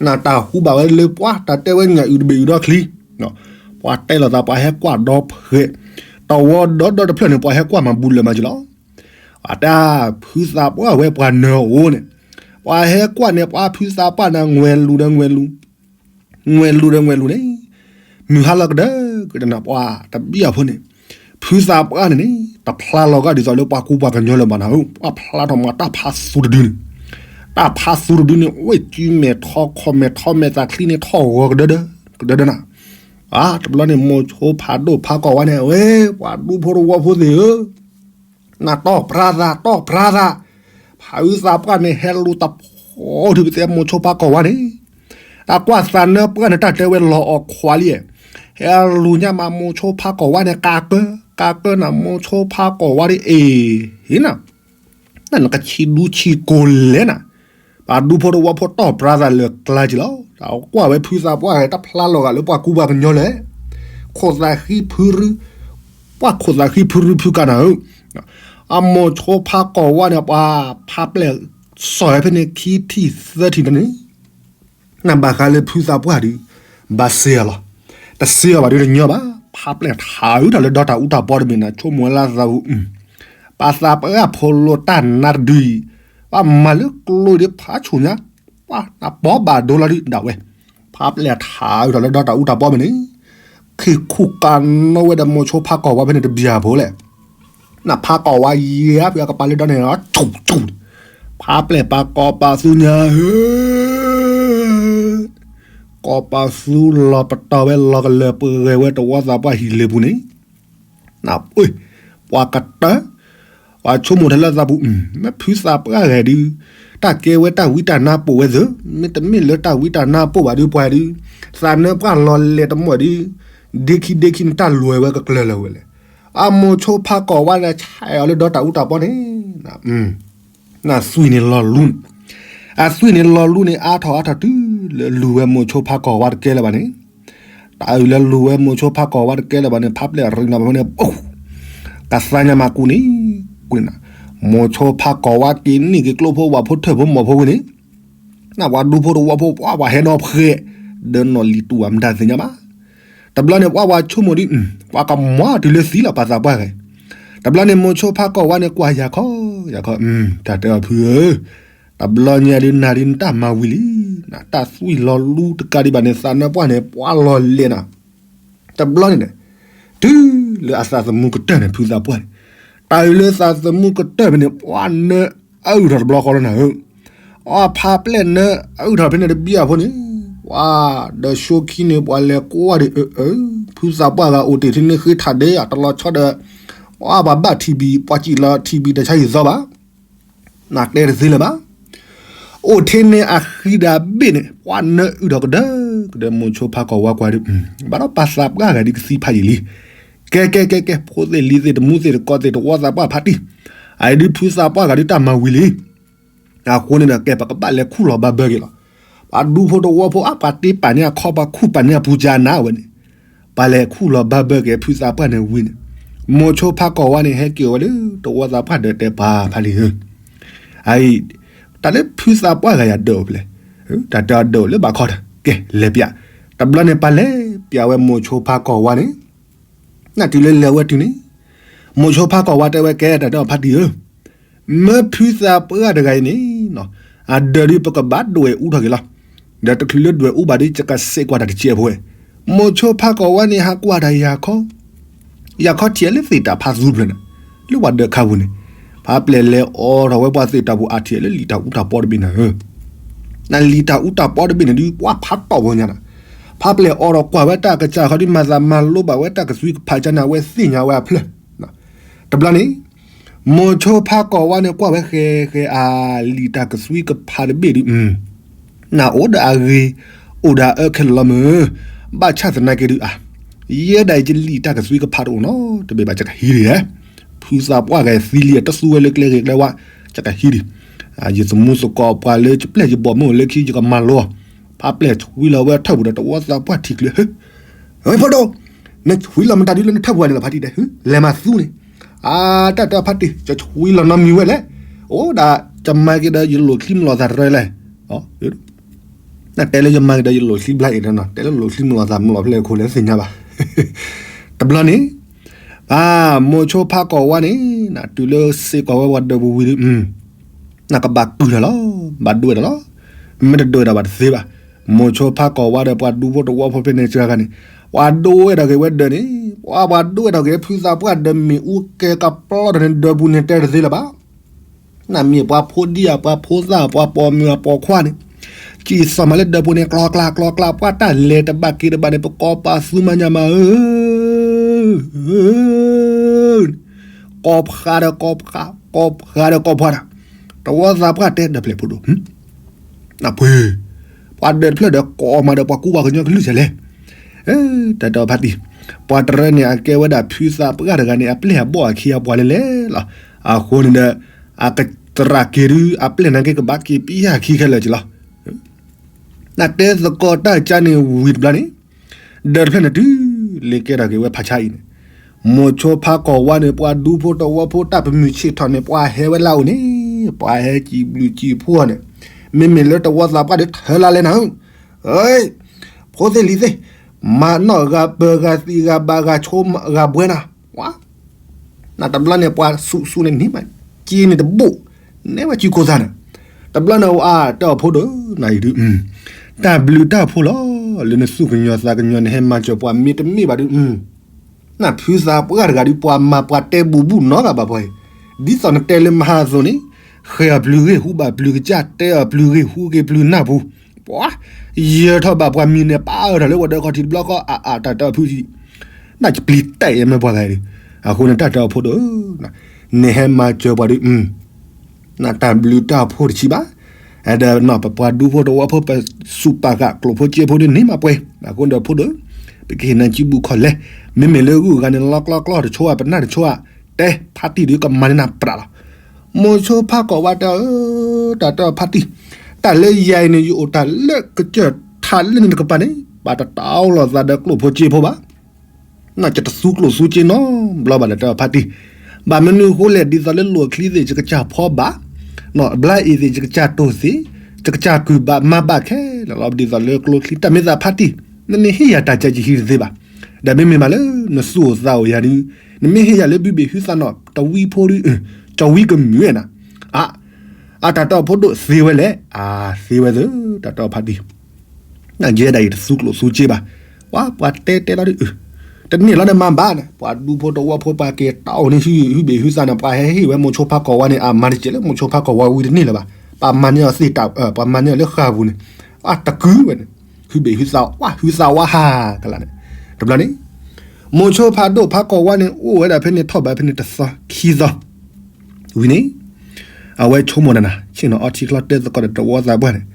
နတၢ်ဟူဘၣ်ဝဲလၢပှၤတၢ်တဲဝဲညၣ်အုၣ်တဘ့ၣ်အုၣ်ဒီချံ, ပှၤတဲလိာ်သးပှၤဟဲကွၢ်ဒီဖှဲး, တဝီဒီဒီတဖျၢၣ်န့ၣ် ပှၤဟဲကွၢ်မၤဘူးလၢၤမးကလီၤ, အတၢ်ဖုသးပှၢ်ဝဲပှၤနၢၤအအိၣ်န့ၣ်, ပှၤဟဲကွၢ်န့ၣ် ပှၤဖုသးပှၢ်န့ၣ် ငွဲလူၤဒီးငွဲလူၤ ငွဲလူၤဒီးငွဲလူၤန့ၣ်, မုၢ်ဟါလီၤကဒၢကဒၢနၤ ပှၤတဘံၣ်အဖိန့ၣ်, ဖုသးပှၢ်န့ၣ်န့ၣ် တဖျါလီၤဂာ်ဒ်သိးလၢပှၤကူပှၤကညီလၢၤဘၣ်နၤဧၢ, ပှၤဖျါထီၣ်မးတၢ်ဖးသူတဒုန့ၣ်, တၢ်ဖးသူတဒုန့ၣ် ဝဲၢ်စုမဲာ်ထီၣ်ခီၣ်မဲာ်ထီၣ်မဲာ်သးချံန့ၣ်ထီၣ်ဂီၤကဒၢဒၢ, ကဒၢဒၢနၤ, အါ တဘျီန့ၣ်မိၤဆိဖးဒိၣ်ဖးကီၢ်ဝါန့ၣ် ဝဲ ပှၤဒူဖိတဝီဖိသ့ၣ်ဧၢ နတီၢ်ပြါသး တီၢ်ပြါသး, ဖုသးပှၢ်န့ၣ် ဟဲလူၤတဖိးဒုးပသဲမိၤဆိဖးကီၢ်ဝါန့ၣ်, တၢ်ကွၢ်သးနၢပှၢ်န့ၣ် တၢ်တဲဝဲလီၤအီၤခွါလံ, ဟဲလူၤညါမးမိၤဆိဖးကီၢ်ဝါန့ၣ် ကးကၢ, ကးကၢနၤ မိၤဆိဖးကီၢ်ဝါဒ်အံၤ, ဟ့ၣ်နၤ နကဆံးဒူဆံးကိၢ်လဲၣ်နၤ, ပှၤဒူဖိတဝီဖိတီၢ်ပြါသးလၢကျါက့ၤလီၤ, တၢ်ကွၢ်ဝဲဖုသးပှၢ် တၢ်ဖျါလီၤဂာ်လၢပှၤကူပှၤကညီလဲၣ်, ခိၣ်သးဃံဖုရူ, ပှၤခိၣ်သးဃံဖုရူဖုကးနၤဧၢ, အမိၤဆိဖးကီၢ်ဝါန့ၣ် ပှၤဖးပျဲၢ် စီၤဝဲဖဲန့ၣ်ခံထံၣ်သၢထံၣ်တန့ၣ် နဘၣ်ဃးလၢဖုသးပှၢ်ဒုး, ဘၣ်စ့အီၤလီၤ, တစ့အီၤဘၣ်ဒုးတညီဘၣ်, ဖးပျဲၢ်ထးအုးထီၣ်လၢဒီတၢ်အူတၢ်ပီတဘ့ၣ်နၤ ဆိကမိၣ်ဝဲလၢသးပူၤ, ပှၤသးပှၢ်ဖိလိတၢ်နါတဒုအံၤ, ပှၤမၤလၢကျိဒ်ဖးဆူၣ်ညါ, ပှၤနပီဘၣ်ဒိလီၤဒုးဒၣ်ဝဲ, ဖးပျဲၢ်ထးအုးထီၣ်လၢဒီတၢ်အူတၢ်ပီဘ့ၣ်န့ၣ်, ခံခူၣ်ကးနီၣ်ဝဲဒီးမိၤဆိဖးကီၢ်ဝါဖဲန့ၣ်တဘျီဖိလဲၣ် နဖးကီၢ်ဝါယဲၢ်ဖုအကပၤလၢဒီန့ၣ် ဆူၣ်ဆူၣ်, ဖးပျဲၢ်ပာ်ကီၢ်ပာ်သူညါဧၢ, ကီၢ်ပာ်သူလီၤပတီၢ်ဝဲလီၤကလၢၤပဂဲၤဝဲတဝီသးပှၢ်ဟံၣ်လ့ပူၤန့ၣ်, န, ပှၤကတၢၢ်, ပှၤဆိကမိၣ်ထဲလၢသးပူၤ, မ့ၢ်ဖုသးပှၢ်ဂဲၤဒုး, တၢ်ကဲဝဲတၢ်ဝံတၢ်နါပိာ်ဝဲသ့, မ့တမ့ၢ်လၢတၢ်ဝံတၢ်နါပိာ်ဘၣ်ဒုးပှၤဒုး, သးနၢပှၢ်လီၤလဲၤတမီၢ်ဒုး, ဒ့ခံဒ့ခံန့ၣ်တၢ်လွဲဝဲကကျၢၤလၢၤဝဲလဲၣ်, အမိၤဆိဖးကီၢ်ဝါဒီးဆဲးအီၤလၢဒီတၢ်အူတၢ်ပီန့ၣ် နသွံၣ်န့ၣ်လီၤလူန့ၣ်, အသွံၣ်န့ၣ်လီၤလူန့ၣ် အါထီၣ်အါထီၣ်တုၤလၢလူၤဝဲမိၤဆိဖးကီၢ်ဝါတကဲလၢၤဘၣ်န့ၣ်, တၢ်အုးလၢလူၤဝဲမိၤဆိဖးကီၢ်ဝါတကဲလၢၤဘၣ်န့ၣ် ဖးပျဲၢ်ရံနီၤဖဲန့ၣ်, ကသါညါမးကူန့ၣ်, ကွၢ်နၤ, မိၤဆိဖးကီၢ်ဝါက့ၤနံၣ်က့ၤကျိဖိဝၣ်ဖိထၢၣ်ဖိမီၤဖိဝံၤန့ၣ် နပှၤဒူဖိတဝီဖိပှၤပှၤဟဲနီၤဖှဲး, ဒီးနီၢ်လံၤတူၢ်ဘၣ်မတၤသ့ၣ်ညါဘၣ်. တဘျီန့ၣ်ပှၤပှၤဆိကမိၣ်ဒ်, ပှၤကမၤတုၤလၢသံလီၤပှၤသးပှၢ်ဂ့ၤ. တဘျီန့ၣ်မိၤဆိဖးကီၢ်ဝါန့ၣ်ကွၢ်ယၤခီ, ယၤခီ, တၢ်တဲအီၤဖုဧၢ, တဘျီညါဒ်နၤဒ်နတၢ်မၤဝံၤလံ, နတၢ်သွံၣ်လီၤလူတကးဒံးဘၣ်န့ၣ် သးနၢပှၢ်န့ၣ် ပှၤလီၤလဲၤနၤ တဘျီန့ၣ်န့ၣ်, တုၤလၢအသးသမူကတၢၢ်န့ၣ် ဖုသးပှၢ်န့ၣ်, တၢ်အုးလၢသးသမူကတၢၢ်ဖဲန့ၣ် ပှၤနၢအုၣ်ထီၣ်တဘျီဃီလီၤနၤဧၢ, အီဖးပျဲၢ်နၢအုၣ်ထီၣ်ဖဲန့ၣ်တဘံၣ်အဖိန့ၣ်, ပှၤ, ဒီးဆိခံန့ၣ် ပှၤလဲၤကွၢ်ဒံးအၢ, ဖုသးပှၢ်ဂၤအိၣ်တ့ၢ်ထံန့ၢ်ဃ့ထးဒ့ အတလီၤဆီဒီး, ပှၤဘၣ်ထံၣ်ဘံၣ် ပှၤစံၣ်လီၤထံၣ်ဘံၣ်တၢ်ဆါဟံၣ်သီဘၣ် နတဲတသ့လၢၤဘၣ်. အိၣ်ထဲန့ၣ်အဃံဒၣ်ဘ့ၣ်န့ၣ် ပှၤနၢအုၣ်ထီၣ်ကဒၢ, ကဒၢမိၤဆိဖးကီၢ်ဝါကွၢ်ဒံး, ဘၣ်ဒီးပှၤသးပှၢ်ဂၤဒ်ကသံဖးယံာ်လံ, ကဲကဲကဲကဲ ဖိသ့ၣ်လံၤသ့ၣ်တမူသ့ၣ်တကိးသ့ၣ်တဝီသးပှၢ်ဖါတံၢ်, အအံၤဒုးဖုသးပှၢ်ဂၤဒုးတၢ်မၤဝံၤလံ. အဃိန့ၣ်ဒီး ကဲပကဘၣ်လဲၤခူၣ်လီၤဘၣ်ဘၢက့ၤလီၤ. ပှၤဒူဖိတဝီဖိအါ ပှၤတ့ပာ်န့ၢ်အခီၣ် ပှၤခူၣ်ပာ်န့ၢ်အပူၤကနၤဝဲန့ၣ်, ပှၤလဲၤခူၣ်လီၤဘၣ်ဘၢက့ၤဖုသးပှၢ်န့ၣ်ဝံၤန့ၣ်, မိၤဆိဖါကီၤဝါန့ၣ် ဟဲက့ၤဝဲလၢ တဝီသးပှၢ်ဒၢးတဲပှၤဖါလံဧၢ, အအံၤ တၢ်လၢဖုသးပှၢ်ဂၤယၤဒၢးအိၣ်ဖဲလဲၣ်, တၢ်တဲအီၤဒၢးအိၣ်လၢဘးခီတၢ် ကဲလဲၤပျး, တဘျီန့ၣ်ပှၤလဲၤပျးဝဲမိၤဆိဖါကီၤဝါန့ၣ် နတုၤလၢလဲၤဝဲတုၤန့ၣ်, မိၤဆိဖါကီၤဝါတဲဝဲကဲတၢ်တဲအီၤဖါတံၢ်ဧၢ, မၢဖုသးပှၢ်တဂၤအံၤန့ၣ်, အဒၢးဒုးပကဘၣ်ဒွဲၣ်အူထီၣ်က့ၤလီၤ. ဒီးတချုးလၢဒွဲၣ်အူဘၣ်ဒုး ယကစဲးကွၢ်တၢ်တစဲးဖိဝဲ, မိၤဆိဖါကီၤဝါန့ၣ် ဟးကွၢ်တၢ်ယၤခီ ယၤခီထံၣ်လၢသ့ၣ်တၢ်ဖးသူဖျၢၣ်န့ၣ်, လၢပှၤဒၢးခါပူၤန့ၣ်, ဖးပျဲၢ်လဲၤအိးထီၣ်ဝဲပှၤသ့ၣ်တၢ်ပူၤအထံၣ်လၢလံာ်တၢ်အူတၢ်ပီတဘ့ၣ်န့ၣ်ဧၢ, နလံာ်တၢ်အူတၢ်ပီတဘ့ၣ်န့ၣ်ဒုး ပှၤဖးတီၢ်ဝဲညါန့ၣ်, ဖးပျဲၢ်အိးထီၣ်ကွၢ်ဝဲတၢ်ကစၢ်ဃီဒုး မၤသးမၤလိဘၣ်ဝဲတၢ်ကသွံကဖးကန့ၣ် အဝဲသ့ၣ်ညါဝဲအဖျၢၣ်, တဘျီန့ၣ် မိၤဆိဖါကီၤဝါန့ၣ် ကွၢ်ဝဲဃဲဃဲအလံာ်တၢ်ကသွံကဖးတဘ့ၣ်ဒုး, နအိၣ်ဒီးအဂ့ၤ, အိၣ်ဒီးအအၢခဲလၢာ်လီၤမၢ်, ဘၣ်ဆၣ်သနာ်က့ဒုးအါ, ယဲဒၣ်အံၤယလံာ်တၢ်ကသွံကဖးတအိၣ်နီတဘ့ၣ်ဘၣ် ယကဟံးဒံးဧါ, ဖုသးပှၢ်ဂၤသံလံ တသူဝဲလၢကျဲဂ့ၤကျဲဝါ, ယကဟံးဒံး, ယသမူသကိးပှၤလၢယပျဲၢ်ယဘီၣ်မ့ၢ်အိၣ်လၢခံ ယကမၤလိအီၤ, ဖးပျဲၢ်ဆွံလီၤဝဲထၢၣ်ပူၤဒီးတဝီသးပှၢ်ထံၣ်ကျၢၤ, ဖိဒိၣ်, နဆွံလီၤမတၤဒုလၢနထၢၣ်ပူၤန့ၣ်လီၤ ဖါတံၢ်တဲ, လဲၤမၤသူန့ၣ်, အါ တၢ်တဲဖါတံၢ် ယဆွံလီၤနီတမံၤဝဲလဲၣ်, အိၣ်ဒၣ်, ယမၤက့ၤဒီးယလိာ်ချံမလိာ်သးတရဲလဲၣ်, နတဲလၢယမၤက့ၤဒီးယလိာ်ချံဘျါအံၤဒီးနီၤ တဲလၢလိာ်ချံမလိာ်သးမလိာ်ဖဲလဲၣ်အခိၣ်လဲၣ်သ့ၣ်ညါဘၣ်, တဘျီန့ၣ်, မိၤဆိဖါကီၤဝါန့ၣ်, တုၤလၢစ့ၢ်ကီးဝဲပှၤဒၢးပူၤဝံၤဒီး, နကဘၣ်ကုၢ်တၢ်လီၤ, ဘၣ်ဒွဲၣ်တၢ်လီၤ, မ့ၢ်တဒွဲၣ်တၢ်ဘၣ်တသ့ဘၣ်, မိၤဆိဖါကီၤဝါဒီးပှၤဒူဖိတဝီဖိဖဲန့ၣ်စှၤဂၤန့ၣ်, ပှၤဒိဝဲဒၣ်က့ၤဝဲဒၢးန့ၣ်, ပှၤပှၤဒိဝဲဒၣ်က့ၤဖုသးပှၢ်ဒီးမ့ၣ်အူကဲကပျီတၢ်န့ၣ် ဒၢးပူၤန့ၣ်တဲတသ့လၢၤဘၣ် နမ့ၢ်ပှၤဖိဒံဧါ ပှၤဖိသၣ် ပှၤပိာ်မုၣ်အပိာ်ခွါန့ၣ်, ကံၢ်စီၤမၤလၢဒၢးပူၤန့ၣ် ကျီကျီကျီ ပှၤတၢ်လဲၤတဘၣ်က့ၤတဘၣ်န့ၣ် ပကိးပသူမၤညါမးဧၢ, ကိးဖှးဒီးကိးဖှး, ကိးဖှးဒီးကိးဖှးတၢ်, တဝီသးပှၢ်တဲဒီးဖျဲၣ်ဖိဒိၣ် နပှ့ၤ, ပှၤဒၢးတဖျၢၣ်ဒီးကိးမးဒီးပှၤကူပှၤကညီကလုၢ်စဲးလဲၣ်, တၢ်တဲဖါတံၢ်, ပှၤတရၢန့ၣ် အကဲဝဲဒၣ်ဖုသးပှၢ်တဂၤန့ၣ် အပျဲၢ်အဘီၣ်အခံအပှၤလဲၣ်လဲၣ်လီၤ, အဃိန့ၣ်ဒီး, အကတရၢက့ၤဒုး အပျဲၢ်နာ်က့ကဘၣ်က့ၤပံဟခံခဲလၢာ်က့ၤလီၤ နတဲသကိးတၢ်ကါန့ၣ်ဝံၤတဘျီန့ၣ်, ဒၢးတဖျၢၣ်န့ၣ်တုၤ, လ့ၤကဲထီၣ်က့ၤဝဲဖးဆါအံၤန့ၣ်, မိၤဆိဖါကီၤဝါန့ၣ် ပှၤဒူဖိတဝီဖိတၢ်ပမုၢ်ဆ့ၣ်ထီၣ်န့ၣ် ပှၤဟဲဝဲလၢအအိၣ်န့ၣ်, ပှၤဟဲစံးဘျုးစံးဖှိၣ်န့ၣ်, မ့မ့ၢ်လၢတဝီသးပှၢ်ဒီးထၢလါလဲၣ်နၤဧၢ, ဖိသ့ၣ်လံၤသ့ၣ်, မၤနီၣ်ဂၤပၢၤဂၤသံဂၤဘၣ်ဂၤဆိဂၤဘှဲနၤ, နတဘျီန့ၣ်ပှၤဆူၣ်ဆူၣ်န့ၣ်န့ၢ်မး, က့န့ၣ်တဘိၣ်, နဲဝဲစုခိၣ်သးန့ၣ်, တဘျီန့ၣ်အါတဲအီၤဖိဒိၣ်, နအံၤဒုး, တၢ်ဘျုးတၢ်ဖှိၣ်လီၤ, လၢနသူၣ်ကညီၤသးကညီၤနဟဲမၤစၢၤပှၤမ့တမ့ၢ်ဘၣ်ဒုး, နဖုသးပှၢ်တဂၤဒုး ပှၤမၤပှၤတဲဘူးဘူးနီတဂၤဘၣ်ပှၤအံၤ, ဒ်သိးနတဲလၢမဟါအသိးန့ၣ်, ဃဲၤအီၤပျုၤဂ့ၢ်ဟူဘၣ်ပျုၤကစၢ် တဲအီၤပျုၤဂ့ၢ်ဟူက့ၤပျုၤနၢ်ပူၤ, ပှၤ, ယၢၤထီၣ်ဘၣ်ပှၤမံၤန့ၣ် ပာ်အၢထီၣ်လၢဝဲၤဒၢးခီၣ်ထံးတဘျီဃီ အအတၢ်တၢ်ဖုး, နကပျံၤတၢ်အံၤမ့ၢ်ပှၤဂၤအံၤဒုး, အဃိန့ၣ်တၢ်တဲအီၤဖိဒိၣ်, နဟဲမၤစၢၤပှၤဒုး နတၢ်ဘျုးတၢ်ဖှိၣ်တဆံးဘၣ်, ဒီးပပှၤဒူဖိတဝီဖိ ပစူးပာ်ဃာ်ကျိၣ်ဖိစ့ဖိဒုးန့ၢ်မးပှဲၤ, အဃိဒီးဖိဒိၣ်, ပကဟ့ၣ်နၤစုဘူးခီၣ်လဲၣ်, မ့မ့ၢ်လၢဂုၤဂၤန့ၣ် လီကျီကျီတဆိဧါ ပနၢ်တဆိဧါ, တဲဖါတံၢ်ဒုးကမၤန့ၢ်နၤပြးလီၤ. မိၤဆိဖါကီၢ်ဝါတဲအီၤ, တၢ်တဲအီၤဖါတံၢ်, တၢ်လၢယၤအံၤန့ၣ် ယအိၣ်တၢ်လၢကစၢၢ်ထးလၢန့ၣ်တကပၤန့ၣ် ဘၣ်တတၢ်အိၣ်လီၤသးဒီးကျိၣ်ဖိစ့ဖိဘၣ် နကတသူကျိၣ်သူစ့နီတဘျီဘၣ်ဒီးတဲအီၤဖါတံၢ်, ဘၣ်မနုၤအဃိလဲၣ် ဒ်သိးလၢလိၣ်ချံသ့ၣ် ယကစၢ်ဖီဘၣ်, ဘျါအံၤသ့ၣ် ယကစၢ်တိၢ်သ့ၣ်, ယကစၢ်ကုၢ်ဘၣ်မၤဘၣ်ခဲလၢာ်လီၤ ဒ်သိးလၢကျိချံ တၢ်မ့ၢ်သးဖါတံၢ်, နမ့ၢ်ဟ့ၣ်ယၤတၢ်ကဲယဟံးတသ့ဘၣ်, ဒီးမ့မ့ၢ်မးလၢနသူၣ်အိၣ်သးအိၣ်ယၤဒုး, နမ့ၢ်ဟ့ၣ်ယၤလၢဘုဘ့ၣ်ဟုသးနီၣ် တဝံဖိဒုး, ကၠီၤဝံကမုာ်ဝဲနၤ, အါ, အတၢ်တဲအီၤဖိဒိၣ်သ့ဝဲလဲၣ်, အါ, သ့ဝဲသ့ၣ်, တၢ်တဲအီၤဖါတံၢ် နယဲဒၣ်အံၤတသူကျိၣ်သူစ့ဘၣ်, ပှၤပှၤတဲတဲလီၤဒုး, တန့ၢ်လီၤဒီးမၤဘၣ်န့ၣ် ပှၤဒူဖိတဝီဖိပှၤက့ၤတၢ်အိၣ်န့ၣ် ဟုဘ့ၣ်ဟုသးန့ၣ် ပှၤဟဲဟ့ၣ်ဝဲမိၤဆိဖါကီၢ်ဝါန့ၣ် အမၤတစဲးလၢမိၤဆိဖါကီၢ်ဝါဝံၤတန့ၢ်လၢၤဘၣ်, ပှၤမၤန့ၢ်အီၤသ့ၣ်တၢ်, ပှၤမၤန့ၢ်အီၤလၢဃာ်ပူၤန့ၣ်, အတကုၤဝဲန့ၣ်, ဟုဘ့ၣ်ဟုသးဝါ ဟုသးဝါဟးကလးန့ၣ်, တဘျီန့ၣ်, မိၤဆိဖါဒိၣ်ဖါကီၢ်ဝါန့ၣ် အိၣ်ဝဲဒၣ်ဖဲန့ၣ်ထီၣ်ဘးဖဲန့ၣ်တသီခံသီ ဝံၤန့ၣ်, အဝဲဆိကမိၣ်တၢ်နၤ ဆ့ၣ်နီၤအီထံချီတဲသကိးဒီးတဝီသးပှၢ်န့ၣ်,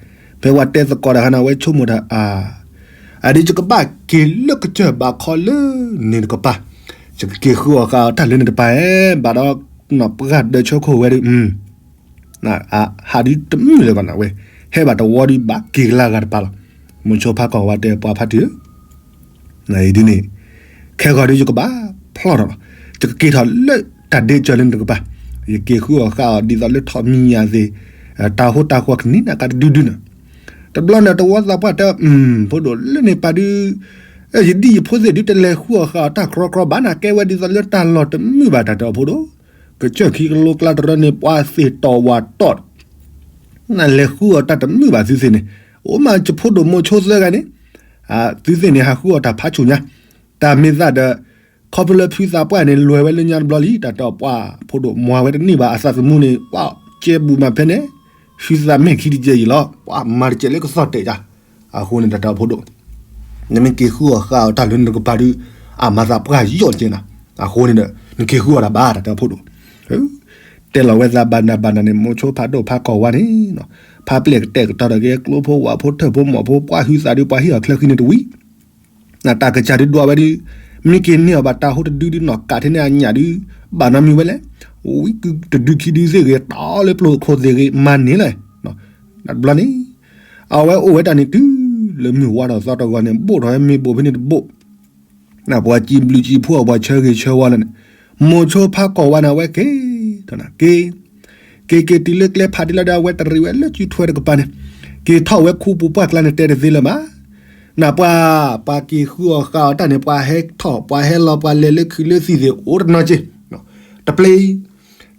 ဖဲဝဲတဲသကိးတၢ်ခါန့ၣ် အဝဲဆိကမိၣ်တၢ်အါ, အဒုးယကဘၣ်က့ၤလၢကစၢၢ်ဘးခီလၢန့ၣ်တကပၤ, ယကက့ၤဃုအီၣ်ဃာ်အီၤတၢ်လၢန့ၣ်တပၤဧဲ, ဘၣ်ဒီးနီၢ်ပှၢ်ဒၢးဆၢခိၣ်ဝဲဒီး ဟးဒုတမုာ်လၢၤဘၣ်နၤဝဲ, ဟဲဘၣ်တဝီဒီးဘၣ်က့ၤကလၢဂၤတပၤလီၤ. မိၤဆိဖါကီၢ်ဝါတဲပှၤဖါတံၢ်ဧၢ, ဒ်န့ၣ် ခဲဂီၤဒီးယကဘၣ်ဖျီၣ်ထီၣ်လီၤ. ယကက့ၤထီၣ်လၢတၢ်ဒ့စၢၤလၢနတကပၤ, ယက့ၤဃုအီၣ်ဃာ်အီၤဒ်သိးလၢထီၣ်မံၤညၣ်သ့ၣ်, တၢ်ဟိတၢ်ဃီကနံၣ်နၤကးတဒုဒုနၤ. တဘျီန့ၣ်တဝီသးပှၢ်တဲ, ဖိဒိၣ်လၢန့ၣ်ပၤဒု ယဒ်ယဖိသ့ၣ်ဒုတလဲၤဃုအီၣ်ဃာ်အီၤတၢ်ကြီကြီဘၣ်နၤ ကဲဝဲဒ်သိးလၢတၢ်လီၢ်တမုာ်ဘၣ်တၢ်တဲအီၤဖိဒိၣ်, ကစၢၢ်ခံကလိကျါတရၢန့ၣ် ပှၤသ့ၣ်တီၢ်ဝၣ်တီၢ် နလဲၤဃုအီၣ်တၢ်တမုာ်ဘၣ်သုသ့ၣ်န့ၣ်, အိၣ်မးယဖိဒိၣ်မိၤဆိသၢဂၤန့ၣ်, သုသ့ၣ်န့ၣ် ဟးဃုအီၣ်တၢ်ဖးဆူၣ်ညါ, တၢ်မ့ၢ်သးဒီး ခီဖျိလၢဖုသးပှၢ်န့ၣ် လဲၤဝဲလၢညါတဘျီလံ တၢ်တဲအီၤပှၤဖိဒိၣ်မွၤဝဲတန့ၢ်ဘၣ်အသးသမူန့ၣ် ပှၤကဲဘူးမးဖဲန့ၣ်, ဖုသးမဲာ်ခံတကဲအံၤလီၤ ပှၤမၤတကဲလၢကသီၣ်တဲာ်ယါ, အဃိန့ၣ်တၢ်တဲအီၤဖိဒိၣ် နမ့ၢ်က့ၤဃုအီၣ်ဃာ်အီၤတၢ်လၢနတကပၤဒု, အမၤသးပှၢ်ယီၣ်ကဲနၤ, အဃိန့ၣ်ဒီး နက့ၤဃုအီၣ်တၢ်ဘၣ် တၢ်တဲအီၤဖိဒိၣ်, တဲလီၤဝဲသးဘၣ်နၤဘၣ်နၤန့ၣ် မိၤဆိဖးဒိၣ်ဖးကီၢ်ဝါန့ၣ်, ဖးပျဲၢ်ကတဲာ်ကတီၤဒီးက့ၤကျိဖိဝၣ်ဖိထၢၣ်ဖိမီၢ်ဖိ ပှၤဟုသးဒုပှၤဟ့ၣ်အီၤချၢဃံန့ၣ်တဝံၤ နတၢ်ကစၢ်ဒုဒွးဝဲဒု, မ့ၢ်က့ၤန့ၢ်အီၤဘၣ်တၢ်ဟိတဒုဒုနီၢ်ကးထဲန့ၣ်အညၣ်ဒု, ဘၣ်နီတမံၤဝဲလဲၣ်, ဝံၤကုတဒုခံဒုသ့ၣ်ဂ့ၤ တီလၢပျိၢ်ခိၣ်သ့ၣ်ဂ့ၤ မၤန့ၢ်လၢ, တဘျီန့ၣ်, အဝဲအိၣ်ဝဲတၢ်န့ၣ်တုၤလၢမုၢ်ဝါထီၣ်သီတဂီၤန့ၣ် ဘိၣ်ထီၣ်ဝဲမ့ၢ်ဘိၣ်ဖဲန့ၣ်တဘိၣ် ပှၤစံးဘျုးစံးဖှိၣ်အပှၤဆၢဂ့ၤဆၢဝါလၢန့ၣ်, မိၤဆိဖးကီၢ်ဝါန့ၣ် အဝဲက့ၤ, က့ၤ, က့ၤက့ၤတုၤလၢကျဲဖးဒ်လီၤဒီး အဝဲတရံးဝဲလၢစုထွဲတကပၤန့ၣ်, က့ၤထီၣ်ဝဲခူပူၤပှၢ်ကျါန့ၣ်တဲတသ့လၢၤဘၣ်, နပှၤ, ပှၤက့ၤဃုအီၣ်ဃာ်အီၤတၢ်န့ၣ် ပှၤဟဲထီၣ်ပှၤဟဲလီၤပှၤလဲၤလၢခုးလၢသံၣ်သ့ၣ်အိၣ်တနီၤက့ၤ, တပျ့ၤ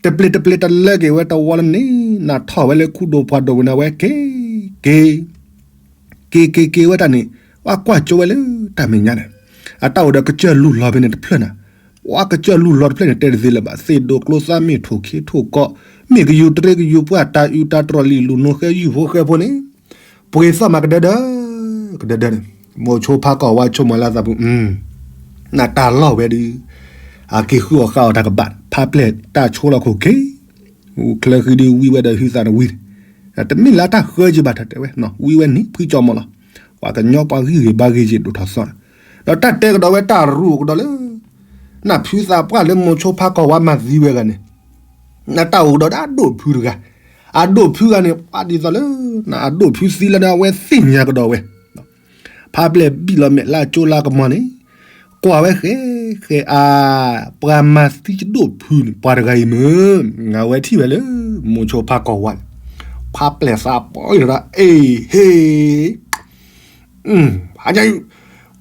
တပျ့ၤတပျ့ၤတလၢက့ၤဝဲတဝီလၢန့ၣ် နထီၣ်ဝဲလၢခူဒိၣ်ပှၢ်ဒိၣ်ဝဲန့ၣ် အဝဲက့ၤ, က့ၤ က့ၤက့ၤက့ၤဝဲတၢ်န့ၣ်, ပှၤကွၢ်ကၠိဝဲလၢတၢ်မဲာ်ညါန့ၣ်, အတၢ်အိၣ်ဒီးကစၢၢ်လူၢ်လီၤဖဲန့ၣ်တဖျၢၣ်နၤ, ပှၤကစၢၢ်လူၢ်လီၤတဖျၢၣ်န့ၣ် တဲတသ့လၢၤဘၣ်, သ့ၣ်ဒိၣ်ကျိသၣ်မ့ၢ်ထိၣ်ခ့ထိၣ်ကီ, မ့ၢ်ကယူၤတရ့ကယူၤပှၢ်တၢ်အုးတၢ်တြီၢ်လံာ်လူၤနိဃဲယူၢ်ဖိဃဲဖိန့ၣ်, ပှ့ၤသီၣ်မးကဒၢဒၢ, ကဒၢဒၢန့ၣ်, မိၤဆိဖးကီၢ်ဝါဆိကမိၣ်လၢသးပူၤ နတၢ်လီၢ်ဝဲဒု, အက့ၤဃုအီၣ်ဃာ်အီၤတၢ်ကဘၣ် ဖးပျဲၢ်တၢ်ဆိလီၤခိၣ်က့ၤ, ချၢဃံဒုဝံဝဲဒီးဟုသးတဝံၤ, တမ့ၢ်လၢတၢ်ဃၢက့ၤဘၣ်တၢ်တဲဝဲ, ဝံဝဲန့ၣ်ဖုကၠီမီၤလီၤ, ပှၤကညီပှၤဂံၢ်ဂ့ၤဘါဂ့ၤက့ၤဒိၣ်ထီၣ်သီ, ဒီးတၢ်တဲကဒီးဝဲတၢ်ရူးကဒီးလၢ, နဖုသးပှၢ်လၢမိၤဆိဖးကီၢ်ဝါမၤသံဝဲဂၤန့ၣ် နတၢ်အိၣ်ကဒီးဒၣ်အဒိၣ်ဖုတဂၤ, အဒိၣ်ဖုဂၤန့ၣ် ပှၤဒ်သိးလၢ, အဒိၣ်ဖုသံလၢဒၣ်အဝဲသ့ၣ်ညါကဒီးဝဲ, ဖးပျဲၢ်ဘံၣ်လီၤမဲာ်လၢကၠိလၢကမီၤန့ၣ်, ကွၢ်ဝဲဃဲ, ဃဲအါ, ပှၤမၤသံယဒိၣ်ဖုန့ၣ် ပှၤတဂၤအံၤမ့ၢ်, အဝဲထံၣ်ဝဲလၢ, မိၤဆိဖးကီၢ်ဝါန့ၣ်, ဖးပျဲၢ်သးပီၢ်အံၤဒီး အ့ၣ်ဟ့ၣ် အါညါအံၤ,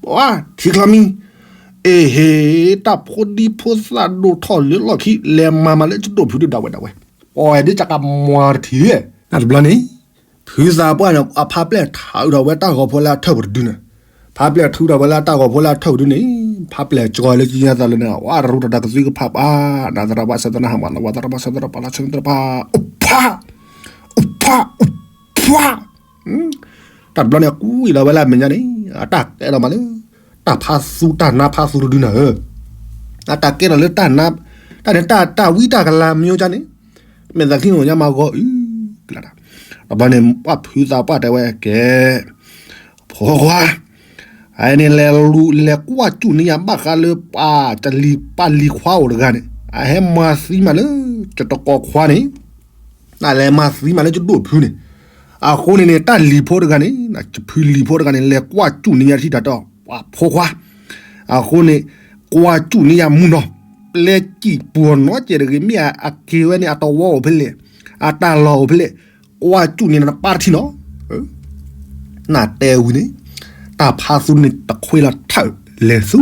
ပှၤထံချီမံ, အ့ၣ်ဟ့ၣ်, တၢ်ဖိဒံဖိသၣ်ဒိၣ်ထီၣ်လၢလီၢ်ခံ လဲၤမၤမးလၢယဒိၣ်ဖုဒုဒၣ်ဝဲဒၣ်ဝဲ, ပှၤဒ်ကကမွၤတထံၣ်, နတဘျီန့ၣ်, ဖုသးပှၢ်န့ၣ် အဖးပျဲၢ်ထးအုးထီၣ်ဝဲတၢ်ဂီၤဖိလၢအထၢၣ်ပတဒုန့ၣ်, ဖးပျဲၢ်ထးအုးထီၣ်ဝဲလၢတၢ်ဂီၤဖိလၢအထၢၣ်ပတဒုန့ၣ်, ဖးပျဲၢ်ကၠီလၢကညါသးလၢန့ၣ် ဝဲရူတၢ်တၢ်ကသွံကဖးပှၤ, နသရၣ်ပှၤဆၢသနၢ်ဟးမးလီၤ ဝဲသရၣ်ပှၤဆၢသရၣ်ပှၤလၢဆၢသရၣ်ပှၤ, အိၣ်ဖး, အိၣ်ဖး, အိၣ်ဖး တၢ်တဘျီန့ၣ် ကွံာ်လီၤဝဲလၢအမဲာ်ညါန့ၣ်, အတၢ်ကဲထီၣ်မးလၢ, တၢ်ဖးသူတၢ်နါဖးသူတဒုနၤဧၢ, အတၢ်ကဲထီၣ်လၢတၢ်နါ, တၢ်န့ၣ်တၢ်ဝံတၢ်ကလၤမ့ၢ်အိၣ်ကန့ၣ်, မဲာ်သးခံန့ၣ်ညါမၤဂီၤအု, တဘျီန့ၣ် ပှၤဖုသးပှၢ်တဲဝဲကဲ, ဖိခွါ အန့ၣ်လဲၤလူၤလဲၤကွၢ်စူၣ်န့ၢ်ယၤဘၣ်ဃးလၢပှၤတလံၤပှၤလံၤခွါအိၣ်တဂၤန့ၣ်, အဟဲမၤသံမးလၢ, ကတကိးခွါန့ၣ်, နလဲၤမၤသံမးလၢယဒိၣ်ဖုန့ၣ်, အဃိန့ၣ်န့ၣ် တၢ်လံၤဖိတဂၤန့ၣ်, ယဖုလံၤဖိတဂၤန့ၣ် လဲၤကွၢ်စူၣ်န့ၢ်ယၤထံၣ်တၢ်တီ, ပှၤဖိခွါ, အဃိန့ၣ်, ကွၢ်စူၣ်န့ၢ်ယၤမုၢ်နီၤ, ပျဲစံၣ်ပှီၤနီတစဲးတဂ့ၤ မ့ၢ်အက့ၤဝဲန့ၣ် အတဝီအိၣ်ဖဲလဲၣ်, အတၢ်လီၢ်အိၣ်ဖဲလဲၣ်, ကွၢ်စူၣ်န့ၢ်နပၢ်တထံၣ်နီၤ နတဲဝံၤန့ၣ်, တၢ်ဖးသူန့ၣ်တခွ့လီၤထၢၣ်လဲၤသူ,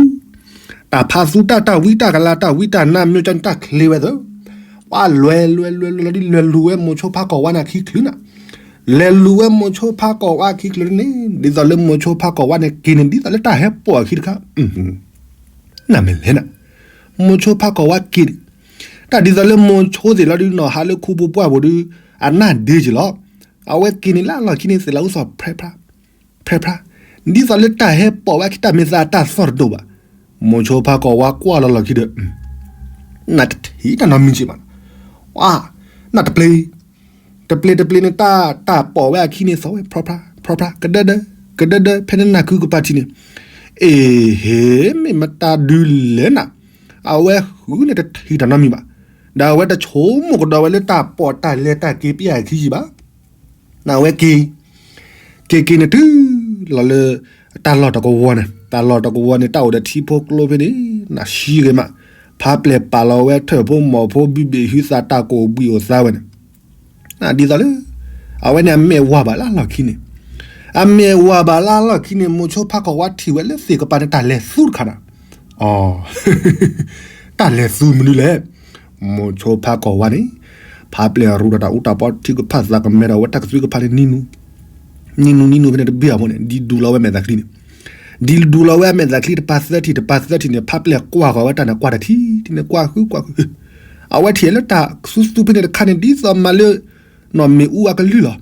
တၢ်ဖးသူတၢ်တၢ်ဝံတၢ်ကလၤတၢ်ဝံတၢ်နါမ့ၢ်ကန့ၣ်တၢ်ချ့ဝဲသၢ, ပှၤလဲၤလဲၤလဲၤလဲၤလီၤဒ်လဲၤလူၤဝဲမိၤဆိဖးကီၢ်ဝါန့ၣ်အခံချုးနၤ, လဲၤလူၤဝဲမိၤဆိဖးကီၢ်ဝါခံချုးန့ၣ်, ဒ်သိးလၢမိၤဆိဖးကီၢ်ဝါခံချုးန့ၣ် ဒ်သိးလၢတၢ်ဟဲပိာ်အခံတခါ နမ့ၢ်လဲၤနၤ, မိၤဆိဖးကီၢ်ဝါက့ၤန့ၣ်, တၢ်ဒ်သိးလၢမိၤဆိသ့ၣ်လီၤဒုးနီၢ်ဟးလၢခူပူၤပှၢ်ပူၤဒုး, အနၢ်ဒ့က့ၤလီၤ, အဝဲက့ၤန့ၣ်လၢအလီၢ်ခံန့ၣ် သ့ၣ်လၢအူသီၣ်ဖဲ, ဖဲ, ဒ်သိးလၢတၢ်ဟဲပိာ်ဝဲအခံတၢ်မ့ၢ်သးအတၢ်သီၣ်တဒိၣ်ဘၣ်, မိၤဆိဖးကီၢ်ဝါကွၢ်လီၤလီၢ်ခံဒီး, နတထံၣ်တၢ်နီတမံၤက့ၤဘၣ်, နတပျ့ၤ တပျ့ၤတပျ့ၤန့ၣ် တၢ်တၢ်ပိာ်ဝဲအခံန့ၣ်သီၣ်ဝဲ ဖျီဖျါ ဖျီဖျါ ကဒၢဒၢ ကဒၢဒၢ ဖဲန့ၣ်နၢ်ခုကပၤထံးန့ၣ်, အ့ဟ့ မ့ၢ်မတၤဒုးလဲၣ်နၤ, အဝဲဃုန့ၣ်တထံၣ်တၢ်နီတမံၤဘၣ်. ဒီးအဝဲတဆိကမိၣ်ကဒီးဝဲလၢတၢ်ပီးတၢ်လဲတၢ်က့ၤပျၢ်အခံယံၤဘၣ်. နဝဲက့ၤ, က့ၤက့ၤန့ၣ်တုၤလီၤလၢ တၢ်လီၢ်တကဝီၤန့ၣ်, တၢ်လီၢ်တကဝီၤန့ၣ် တၢ်အိၣ်ဒီးထံဖိကျိဖဲန့ၣ် နဆံဂ့ၤမး, ဖးပျဲၢ်ပာ်လီၤဝဲထၢၣ်ဖိမီၢ်ဖိဘံဘ့ၣ်ဟုသးတၢ်ကိၢ်ဘှံးအိၣ်သါဝဲန့ၣ် ဒ်သိးလၢ အဝဲန့ၣ်အမဲာ်ဝၤဘၣ်လၢအလီၢ်ခံန့ၣ်, အမဲာ်ဝၤဘၣ်လၢအလီၢ်ခံန့ၣ် မိၤဆိဖးကီၢ်ဝါထံၣ်ဝဲလၢသ့ၣ်ကပၤန့ၣ်တၢ်လဲၤသူတခါဒီး, အ တၢ်လဲၤသူမနုၤလဲၣ်. မိၤဆိဖးကီၢ်ဝါန့ၣ် ဖးပျဲၢ်ရူဒီးတၢ်အူတၢ်ပီ ထုကဖၣ်သးကမဲဒီးအဝဲတၢ်ကသွံကဖးန့ၣ် နံၤနူနံၤနူဖဲန့ၣ်တဘ့ၣ်အဖီန့ၣ် ဒ်ဒူလီၤဝဲအမဲာ်သၣ်ချံန့ၣ်, ဒ်ဒူလီၤဝဲအမဲာ်သၣ်ချံတပၤသၢထံၣ်တပၤသၢထံၣ်န့ၣ် ဖးပျဲၢ်ကွၢ်ဃီၤဝဲတၢ်န့ၣ် ကွၢ်တထံၣ်တထံၣ်န့ၣ် ကွၢ်ဃုကွၢ်ဃု, အဝဲထံၣ်လၢတၢ်သူသူဖဲန့ၣ်တခါန့ၣ် ဒ်သိးမၤလၢ နီၢ်မ့ၣ်အူအကလုၢ်လီၤ.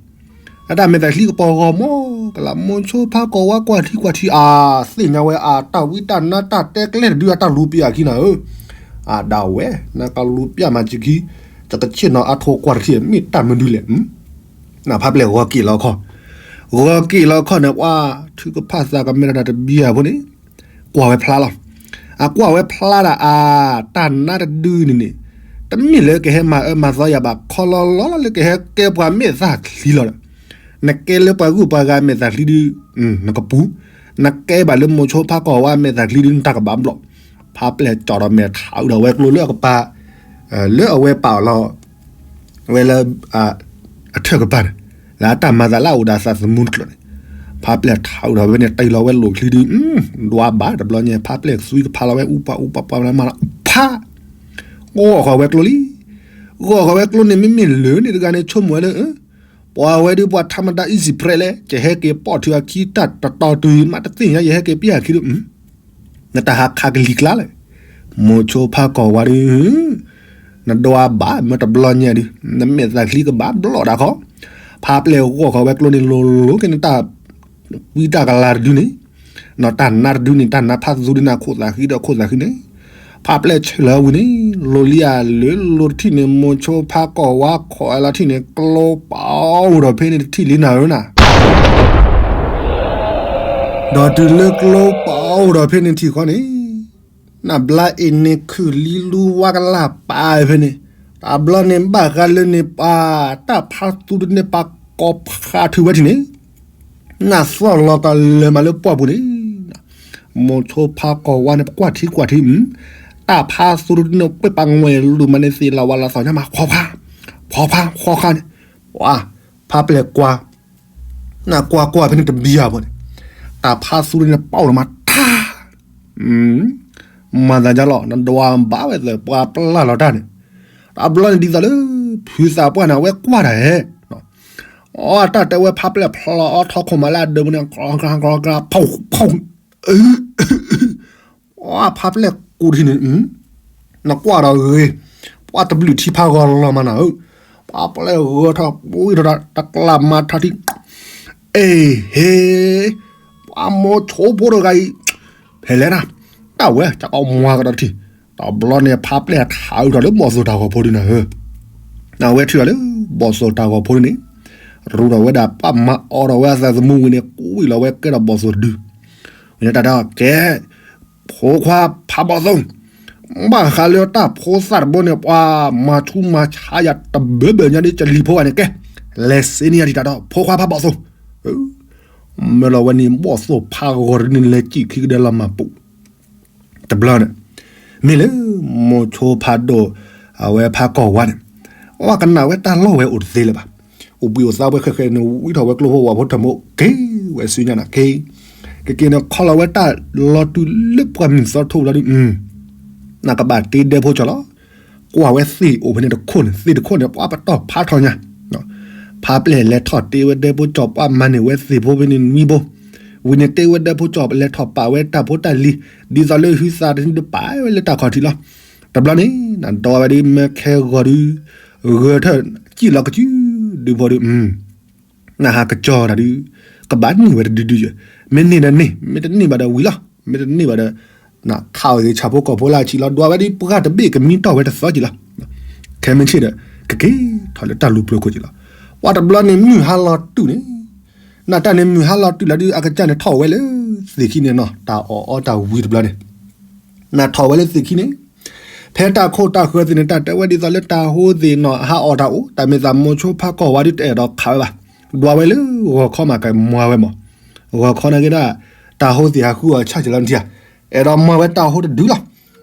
အတၢ်မဲာ်သၣ်ချံကပီၤဂီၤမီၢ်ကလး မိၤဆိဖးကီၢ်ဝါကွၢ်ထံကွၢ်ထံ အါ သ့ၣ်ညါဝဲအတၢ်ဝံတၢ်နါတၢ်တဲကျဲတဒု အတၢ်လူၤပျၢ်အခံနၤဧၢ, အဒၣ်ဝဲ နကလူၤပျၢ်မၤစခံ တကဆ့ၣ်နီၤအထိကွၢ်တထံၣ် မ့ၢ်တၢ်မနုၤလဲၣ်. နဖးပျဲၢ်ဂီၤက့ၤလီၤခီၣ်, ဂီၤက့ၤလီၤခီၣ်န့ၣ် ပှၤထုကဖၣ်သးကမဲဒီးတၢ်တဘံၣ်အဖိန့ၣ် ကွၢ်ဝဲဖျါလီၤ. အကွၢ်ဝဲဖျါဒၣ်အါ တၢ်နါတဒုန့ၣ်န့ၣ် တမ့ၢ်လၢကဟဲမၤအၢမၤသီယၤဘၣ် ခီလီၤလီၤလၢကဟဲကဲပှၤမဲာ်သၣ်ချံလီၤဒီး နကဲလၢပှၤဂုၤပှၤဂၤမဲာ်သၣ်ချံဒု နကပူၤ, နကဲဘၣ်လၢမိၤဆိဖးကီၢ်ဝါမဲာ်သၣ်ချံဒု နတၢ်ကဘၣ်ဘျီၣ်. ဖးပျဲၢ်ကၠီၣ်ဒီးမဲာ်ထးအုးဒီးဝဲကျိလၢအကပၤ လၢအဝဲပာ်အီၤလီၤ ဝဲလၢ အထၢၣ်ကပၤန့ၣ် လၢအတၢ်မၤသးလၢအအိၣ်ဒီးသးသမူတကျိၤန့ၣ် ဖးပျဲၢ်ထးအုးဒီးဝဲန့ၣ် တ့ၢ်လီၤဝဲလိာ်ချံဒု ဒွးဘၣ်တဘျီညါ ဖးပျဲၢ်သွံကဖးလီၤဝဲအူပှၤအူပှၤပှၤလၢမၤလီၤ ဖး ဂီၢ်ဃီၤဝဲကျိလံ. ဂီၢ်ဃီၤဝဲကျိန့ၣ်မ့မ့ၢ်လၢန့ၣ်တဂၤန့ၣ် ဆိကမိၣ်ဝဲလၢ ပှၤဝဲဒုးပှၤထါမတၤ easy prey လဲၣ် ကဟဲက့ၤပိာ်ထုးအခံတၢ်တတီတုၤမးတသ့ၣ်ညါ ယဟဲက့ၤပျၢ်အခံဒု နတၢ်ဟးခးကလံၤကျါလဲၣ်. မိၤဆိဖးကီၢ်ဝါဒု နဒွးဘၣ်မ့ၢ်တဘျီညါဒု နမဲာ်သၣ်ချံကဘၣ်ဘျီၣ်ဒၣ်ခီ, ဖးပျဲၢ်ဂီၢ်ဃီၤဝဲကျိန့ၣ်လိၤလိၤက့ၤနတၢ် ဝံတၢ်ကလၤတဒုန့ၣ်, နီၢ်တၢ်နါတဒုန့ၣ် တၢ်နါဖးသူဒုန့ၣ် ခိၣ်သးဃံဒီးခိၣ်သးဃံန့ၣ်, ဖးပျဲၢ်ဆၢလီၤဝံၤန့ၣ် လိၤလံဧါ လၢလိၤတထံၣ်န့ၣ် မိၤဆိဖးကီၢ်ဝါခိးအလီၤထံၣ်န့ၣ် ကျိပာ်အိၣ်ဒီးဖဲန့ၣ်တထံၣ်လံနၤဧၢနၤ ဒီးတုၤလၢကျိပာ်အိၣ်ဒီးဖဲန့ၣ်ထံၣ်ဃီန့ၣ်, နဘျါအ့ၣ်န့ၣ်ခုၣ်လံလူဝါကလၢ်ပာ်ဖဲန့ၣ်, တဘျီန့ၣ်ဘၣ်ဃးလၢန့ၣ်ပာ် တၢ်ဖးသူတန့ၢ်ပာ်ကီၤဖးထုးဝဲထံၣ်န့ၣ်, နသီၣ်လီၤကလၢၤမးလၢပှၢ်ပူၤန့ၣ်, မိၤဆိဖးကီၢ်ဝါန့ၣ် ပကွၢ်ထံကွၢ်ထံ, တၢ်ဖးသူတန့ၢ်ပှဲၢ်ပာ်ငွဲၢ်လူၤမးန့ၣ်သ့ၣ်လီၤဝါလီၤသီၣ်ညါမး ဖီဖါ, ဖီဖါဃီဃါန့ၣ်, ဝါ, ဖးပျဲၢ်ကွၢ် နကွၢ်ကွၢ်ဖဲန့ၣ်တဘံၣ်အဘီန့ၣ်, တၢ်ဖးသူန့ၣ်ပာ်အိၣ်လီၤမးထါ, မၤသးဒ်လီၤ နဒွးဘၣ်ဝဲသ့ၣ်ပှၤပျၢ်လီၤတၢ်န့ၣ်, တဘျီန့ၣ်ဒ်သိးလၢ ဖုသးပှၢ်န့ၣ် အဝဲကွၢ်တၢ်ဟဲ, အတၢ်တဲဝဲဖးပျဲၢ်ဖျီအီထီခိၣ်မးလၢအဒၢးပူၤန့ၣ် ကျီကျီကျီ ဖီၣ်ဖီၣ် ပှၤဖးပျဲၢ်ကူးထံန့ၣ်, နကွၢ်ဒီးဂ့ၤ, ပှၤတဘျုးထံဖးဂီၤလီၤမးနၤဧၢ, ပှၤပျဲၢ်ဂၢၢ်ထီၣ်ဝံထီၣ်တၢ်တကျးမၤထါထံ, အ့ဟ့, ပှၤမိၤဆိဖိတဂၤအံၤ, ဖဲလဲၣ်နၤ, တၢ်ဝဲ ကၢ်ကီမွၤကဒီးတထံၣ်, တဘျီန့ၣ်ဖးပျဲၢ်ထးအုးထီၣ်လၢဘီၣ်သိၣ်တၢ်ဂီၤဖိဒုနၤဧၢ, အဝဲထံၣ်ဒီးလၢ ဘီၣ်သိၣ်တၢ်ဂီၤဖိဒုန့ၣ်, ရူဒီးဝဲဒၣ်ပာ်မၤအီဒီးဝဲအသးသမူဝံၤန့ၣ် ကူဝံၤလီၤဝဲကဲထီၣ်ဘီၣ်သိၣ်တဒု ဝံၤန့ၣ်တၢ်ဒီးကဲ, ဖိခွါဖးဘီၣ်သိၣ်, ဘၣ်ဃးလၢတၢ်ဖိသၣ်တဘိန့ၣ် ပှၤမၤဆူးမၤဆါယၤတဘၢဘၢညါဒ် ကလံၤဖိဂၤန့ၣ်ကဲ, လဲၤစ့န့ၢ်ယၤဒံးတၢ်ဒီး ဖိခွါဖးဘီၣ်သိၣ်, မၢလီၤဝဲန့ၣ် ဘီၣ်သိၣ်ဖးဂီၤတဒုန့ၣ် လဲၤစံၣ်ခံကဒါလီၤမၤပူၤ တဘျီန့ၣ်, မ့ၢ်လၢ မိၤဆိဖးဒိၣ် အဝဲဖးကီၢ်ဝါန့ၣ်, အဝဲကနၣ်ဝဲတၢ်လီၢ်ဝဲအိၣ်တသ့လၢၤဘၣ်. အိၣ်ဘှံးအိၣ်သါဝဲဃဲးဃဲးန့ၣ် ဝံထီၣ်ဝဲကျိဖိဝၣ်ဖိထၢၣ်မိၣ် က့ၤဝဲစုညါနၤက့ၤ, ကက့ၤန့ၣ်ခီလီၤဝဲတၢ်လီၤတုၤလၢပှၢ်မုၢ်သီထိလီၤဒုး, နကဘၣ်တ့ဒဲဖိကၠီၣ်လီၤ. ကွၢ်ဝဲသ့ၣ်အိၣ်ဖဲန့ၣ်တခိၣ်န့ၣ် သ့ၣ်တခိၣ်န့ၣ် ပှၤပတီၢ်ဖးထီၣ်ညါ ဖးပျဲၢ်လဲၤထီၣ်တ့ဝဲဒဲဖိကၠီၣ် ပှၤမၤန့ၢ်ဝဲသ့ၣ်ဖိဖဲန့ၣ်နွံဘိ, ဝံၤန့ၣ်တ့ဝဲဒဲဖိကၠီၣ် လဲၤထီၣ်ပာ်ဝဲတၢ်ဖိတၢ်လံၤ ဒ်သိးလၢဟုသးတန့ၢ်တပာ်ဝဲလၢတၢ်ခီၣ်ထံးလီၤ. တဘျီန့ၣ် နဒီးဝဲဒုး မၢခဲဂီၤဒုး ဂဲၤထၢၣ်စံၣ်လီၤကစုဒုးဖိဒုး, နဟးကစီၤတၢ်ဒုး ကဘၣ်န့ၢ်ဝဲတဒုဒုးယဲၢ်, မ့ၢ်န့ၢ်ဒီးန့ၢ် မ့ၢ်တန့ၢ်ဘၣ်ဒီးဝံၤလီၤ, မ့ၢ်တန့ၢ်ဘၣ်ဒီး ခးအီၤဂ့ၤဆၣ်ဖိကီၢ်ဖိလၢအဆံးလီၤ. ဒွးဝဲဒုးပှၢ်တဘ့ၣ်ကမံတီၢ်ဝဲတသီက့ၤလီၤ. ခဲမုၢ်ဆ့ၣ်ဒီး ကက့ၤထီၣ်လၢတၢ်လူၤပျိၤခိၣ်က့ၤလီၤ. ပှၤတဘျီန့ၣ်မုၢ်ဟါလီၤတုၤန့ၣ်, နတၢ်န့ၣ်မုၢ်ဟါလီၤတုၤလီၤဒုး အကစၢ်န့ၣ်ထီၣ်ဝဲလၢသ့ၣ်ခံန့ၣ်နီၤ တၢ်အီၣ်အီတၢ်ဝံၤတဘျီန့ၣ်, နထီၣ်ဝဲလၢသ့ၣ်ခံန့ၣ်, ဖဲတၢ်ခိၣ်တၢ်ဃၢသ့ၣ်န့ၣ် တၢ်တဲဝဲဒ်သိးလၢတၢ်ဟိသ့ၣ်နီၤ ဟးအီၣ်တၢ်အိၣ် တၢ်မ့ၢ်သးမိၤဆိဖါကီၢ်ဝါဒုးတအဲၣ်ဒိးခးဝဲဘၣ်. ဒွးဝဲလၢဂီၤခီမးကမွၤဝဲမး. ဂီၤခီန့ၣ်က့ဒၣ် တၢ်ဟိသ့ၣ်ဟးဃုအီၤဆၣ်က့ၤလီၤနထံၣ်ဧါ. အဲၣ်ဒိးမွၤဝဲတၢ်ဟိတဒုလီၤ.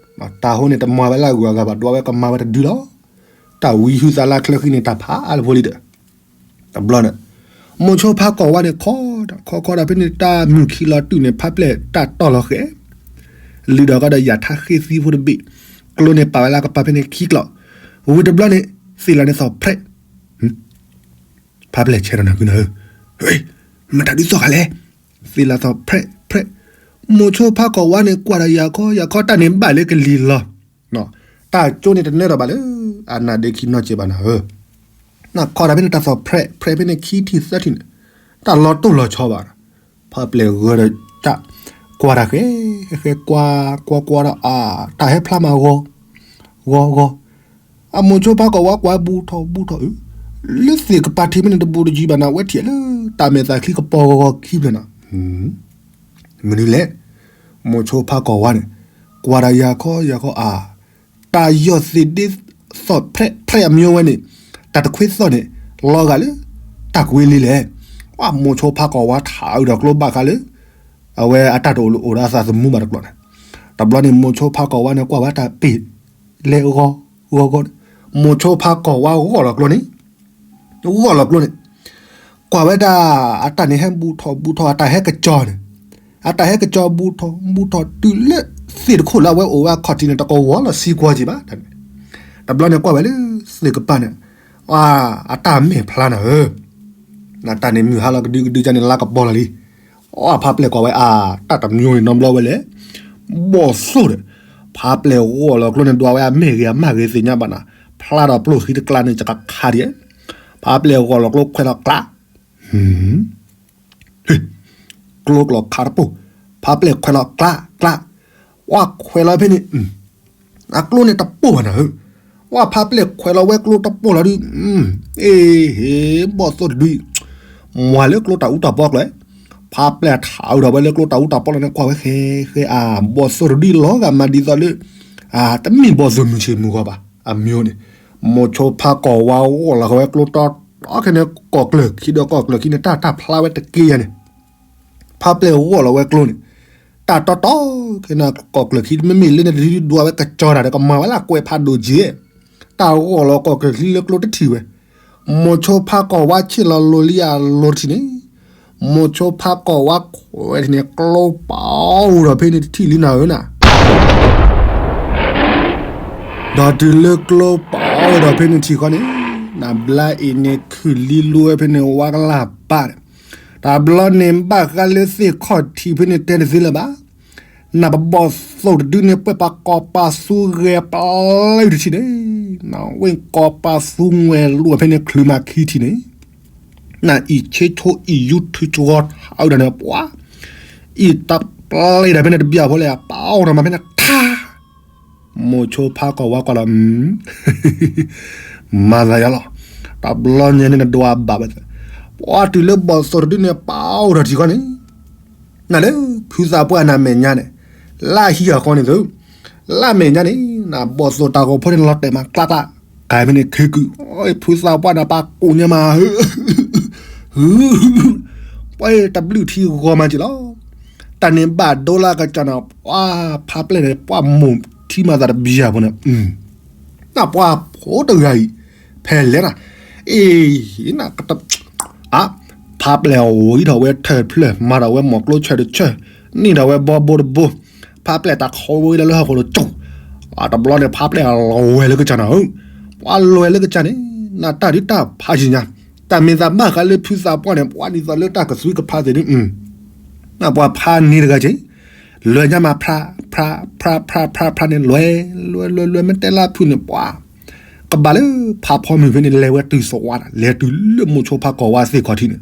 တၢ်ဟိန့ၣ်တမွၤဝဲလၢအဂုၤအဂၤဘၣ် ဒွးဝဲကမၤဝဲတဒုလီၤ. တၢ်ဝံဟုသးလၢချၢဃံန့ၣ် တၢ်ဖးအါလၢဖိလံဒီး တဘျီန့ၣ် မိၤဆိဖါကီၢ်ဝါန့ၣ် ခီခီခီဒီးဖဲန့ၣ် တၢ်မုၢ်ခံလီၤတုၤန့ၣ် ဖးပျဲၢ်တၢ်တီၢ်လီၤဃဲၤ လုၢ်ဒီးကဒီးယၤထါဃ့သံဖိတဘ့ၣ် ကျိန့ၣ်ပာ်ဝဲလၢကပၤဖဲန့ၣ်ခံကျီၢ် ဝံၤတဘျီန့ၣ် သ့ၣ်လီၤန့ၣ်သီၣ်ဖြဲး ဖးပျဲၢ်ဆဲးဒီးနၤကွံနၤဧၢ, မတၤဒုးသီၣ်ဃာ်လဲၣ်, သ့ၣ်လီၤသီၣ်ဖြဲးဖြဲး, မိၤဆိဖါကီၢ်ဝါန့ၣ် ကွၢ်ဒီးယၤခီယၤခီ တၢ်န့ၣ်ဘၣ်လၢကလံၤလီၤ, တၢ်ကၠိန့ၣ်တနၢဒီးဘၣ်လၢ အနၢ်ဒ့ခံနီၢ်ကဲးဘၣ်နၤဧၢ, နခီဒီးဖဲန့ၣ်တၢ်သီၣ်ဖြဲးဖြဲးဖဲန့ၣ်ခံထံၣ်သၢထံၣ်န့ၣ် တၢ်လီၤတိၢ်လီၤဆီဘၣ်, ဖးပျဲၢ်ဂၢၢ်ဒီးတၢ် ကွၢ်တၢ်ဃဲ ဃဲကွၢ်ကွၢ်ကွၢ်ဒီးအါ တၢ်ဟဲဖျါမးဂီၤ ဂီၤဂီၤ အမိၤဆိဖါကီၢ်ဝါကွၢ်ဘူးထီၣ်ဘူးထီၣ်ဧၢ, လၢသ့ၣ်ကပၤထံးဖဲန့ၣ်တဘူးတယံၤဘၣ်နၤ ဝဲထံၣ်လၢ တၢ်မဲာ်သးချံကပီၤဂီၤဂီၤခံဖျၢၣ်နၤ, မနုၤလဲၣ်, မိၤဆိဖါကီၢ်ဝါန့ၣ် ကွၢ်ဒီးယၤခီယၤခီအါ, တၢ်ယီၢ်သ့ၣ်ဒ့သီၣ်ဖြဲးဖြဲးအမျိုးဝဲန့ၣ်, တၢ်တခွ့သီၣ်န့ၣ် လီၤဂာ်လၢ တၢ်ကွ့လံလဲၣ်, မိၤဆိဖါကီၢ်ဝါထးအုးဒီးကျိဘၣ်ဃးလၢ အဝဲအတၢ်တအိၣ်လၢအိၣ်ဒီးအသးသမူဘၣ်တကျိာ်န့ၣ်, တဘျီန့ၣ် မိၤဆိဖါကီၢ်ဝါန့ၣ် ကွၢ်ဝဲတၢ်ပ့ၢ် လဲၤဂီၤဂီၤဂီၤန့ၣ်, မိၤဆိဖါကီၢ်ဝါဂီၢ်လီၤကျိန့ၣ်, ဂီၢ်လီၤကျိန့ၣ်, ကွၢ်ဝဲဒၣ် အတၢ်န့ၣ်ဟဲဘူးထီၣ်ဘူးထီၣ် အတၢ်ဟဲကစီၤန့ၣ်, အတၢ်ဟဲကစီၤဘူးထီၣ်ဘူးထီၣ်တုၤလၢ သ့ၣ်တခိၣ်လၢအဝဲအိၣ်ဝဲအခီၣ်ထံးန့ၣ် တကဝီၤလီၤဆံကွၢ်က့ၤဘၣ်, တဘျီန့ၣ်ကွၢ်ဝဲလၢ သ့ၣ်ကပၤန့ၣ်, အတၢ်မဲာ်ဖျါနၤဧၢ နတၢ်န့ၣ်မုၢ်ဟါလီၤကဒုကဒုကန့ၣ် လါကပီၤလီၤလံ, အဖးပျဲၢ်ကွၢ်ဝဲအါ တၢ်တမျိုးန့ၣ်နီတဘျီဝဲလဲၣ်, ဘီၣ်သိၣ်ဒီး, ဖးပျဲၢ်ဂီၢ်လီၤကျိန့ၣ် ဒွးဝဲအမဲာ်ဂ့ၤအမၢ်ဂ့ၤသ့ၣ်ညါဘၣ်နၤ, ဖျါဒီးပျိၢ်ဃံတကျါန့ၣ် ကခါဒံး, ဖးပျဲၢ်ဂီၢ်လီၤကျိခွဲးလီၤကျါ ကျိကျိာ်ခးတပိၢ်, ဖးပျဲၢ်ခွဲးလီၤကျါကျါ, ဝဲခွဲးလီၤဖဲန့ၣ်, အကျိန့ၣ်တပိၢ်ဘၣ်နၤဧၢ, ဝဲဖးပျဲၢ်ခွဲးလီၤဝဲကျိတပိၢ်လီၤဒုး, အ့ဟ့ ဘီၣ်သိၣ်တဒု, မွၤလၢကျိတၢ်အူတၢ်ပီကျိၤ, ဖးပျဲၢ်ထးအုးဒီးဝဲလၢကျိတၢ်အူတၢ်ပီလီၤန့ၣ် ကွၢ်ဝဲဃဲဃဲအါ ဘီၣ်သိၣ်တဒုလီၤဂာ်မးဒ်သိးလၢ တမ့ၢ်ဘီၣ်သိၣ်မုၢ်ဆ့ၣ်မုၢ်ဂီၤဘၣ် အမျိုးန့ၣ်, မိၤဆိဖါကီၢ်ဝါဂီၢ်လီၤဃာ်ဝဲကျိတီတီခဲန့ၣ် ကီၢ်ကျၢၢ်ခံဒီးကီၢ်ကျၢၢ်ခံန့ၣ် တၢ်တၢ်ဖျါဝဲတက့ၢ်ယၤန့ၣ်, ဖးပျဲၢ်ဂီၢ်လီၤဝဲကျိန့ၣ်, တၢ်တီတီခဲန့ၣ် ကီၢ်ကျၢၢ်ခံ မ့မ့ၢ်လၢန့ၣ်တဒုဒွးဝဲကစီၤတၢ်ဒီးကမၤဝဲလၢကွဲးဖးဒိၣ်က့ၤ, တၢ်ဂီၢ်လီၤကီၢ်ကျၢၢ်ခံလၢကျိတထံၣ်ဝဲ, မိၤဆိဖါကီၢ်ဝါဆ့ၣ်လီၤလိၤလံအလိၤတထံၣ်န့ၣ်, မိၤဆိဖါကီၢ်ဝါခွဲးထံၣ်န့ၣ် ကျိပာ်အိၣ်ဒီးဖဲန့ၣ်တထံၣ်လံနၤဧၢနၤ ဒီးတုၤလၢကျိပာ်အိၣ်ဒီးဖဲန့ၣ်ထံၣ်ဃီန့ၣ်, နဘျါအံၤန့ၣ်ခုၣ်လံလိဝဲဖဲန့ၣ်ဝါကလၢ်ပၢ်န့ၣ်, တဘျီန့ၣ်ဘၣ်ဃးလၢသ့ၣ်ခီၣ်ထံးဖဲန့ၣ်တဲတသ့လၢၤဘၣ်, နပဘီၣ်သိၣ်တဒုန့ၣ် ပှဲၤပှၤကီၢ်ပၤသူဂဲၤပျဲတထံၣ်န့ၣ်, နဝ့ၢ်ကီၢ်ပၤသူငွဲၣ်လိာ်ဖဲန့ၣ်ချုးမၤခံထံၣ်န့ၣ်, နအံၣ်ဆ့ဆိအံၣ်ယူထူကီၤထးအုးဒီးန့ၣ်ပှၤ အံၣ်တပျဲဒီးဖဲန့ၣ်တဘျီဖိလဲၣ် ပာ်အိၣ်ထီၣ်မးဖဲန့ၣ်ခါ, မိၤဆိဖါကီၢ်ဝါကွၢ်လီၤ, မၤသးယါလီၤ, တဘျီညါန့ၣ်နဒွးဘၣ်ဝဲ, ပှၤတုၤလၢဘီၣ်သိၣ်တဒုန့ၣ် ပာ်အိၣ်ထီၣ်ထံၣ်ဃီန့ၣ်, နလၢဖုသးပှၢ်နၤမဲာ်ညါန့ၣ်, လၢဟံၣ်အဃီန့ၣ်သု, လၢမဲာ်ညါန့ၣ် နဘီၣ်သိၣ်တၢ်ဂီၤဖိန့ၣ်လီၤတဲာ်မးကျါကျါ, ကဲဖဲန့ၣ်ခ့ကုၢ်, ဖုသးပှၢ်နၤပာ်ကိးညါမး ပှၤတဘျုးထံဂီၤမးက့ၤလီၤ, တၢ်န့ၣ်ဘၣ်ဒိလၢကစၢ်နၤ ပှၤဖးပျဲၢ်န့ၣ် ပှၤမိၢ်ထံမၤသးတဘျုးဖိန့ၣ်, နပှၤဖိတဂၤအံၤ, ဖဲလဲၣ်နၤ, အ့ၣ်, နကတ, အါ, ဖးပျဲၢ်ဝံထီၣ်ဝဲထၢၣ်ဖျၢၣ် မၤထီၣ်ဝဲမိၢ်ကျိဆၢၣ်တဆၢၣ်, နံၣ်ထီၣ်ဝဲဘီဘိတဘိ, ဖးပျဲၢ်တၢ်ခီဝဲလၢလၢဟီၣ်ခိၣ်တကၠိၣ်, တဘျီန့ၣ် ဖးပျဲၢ်လွဲၢ်လၢကစၢ်နၤဧၢ, ပှၤလွဲၢ်လၢကစၢ်န့ၣ်, နတၢ်ဒုးတၢ်ဖးယံၤညါ, တၢ်မ့ၢ်သးဘၣ်ဃးလၢဖုသးပှၢ်န့ၣ် ပှၤဒ်သိးလၢတၢ်ကသွံကဖးသ့ၣ်န့ၣ်, နပှၤဖးန့ၢ်တဂၤက့ၤ, လွဲၢ်ညါမးဖး, ဖး, ဖး, ဖး, ဖးန့ၣ် လွဲၢ်, လွဲၢ်, လွဲၢ်, လွဲၢ်, မ့ၢ်တဲလၢဖုန့ၣ် ပှၤ ကဘၣ်လၢဖးဖီမုၢ်ဖဲန့ၣ် လဲၤဝဲတုၤသဝါဒၣ် လဲၤတုၤလၢမိၤဆိဖါကီၢ်ဝါသ့ၣ်ခီၣ်ထံးန့ၣ်,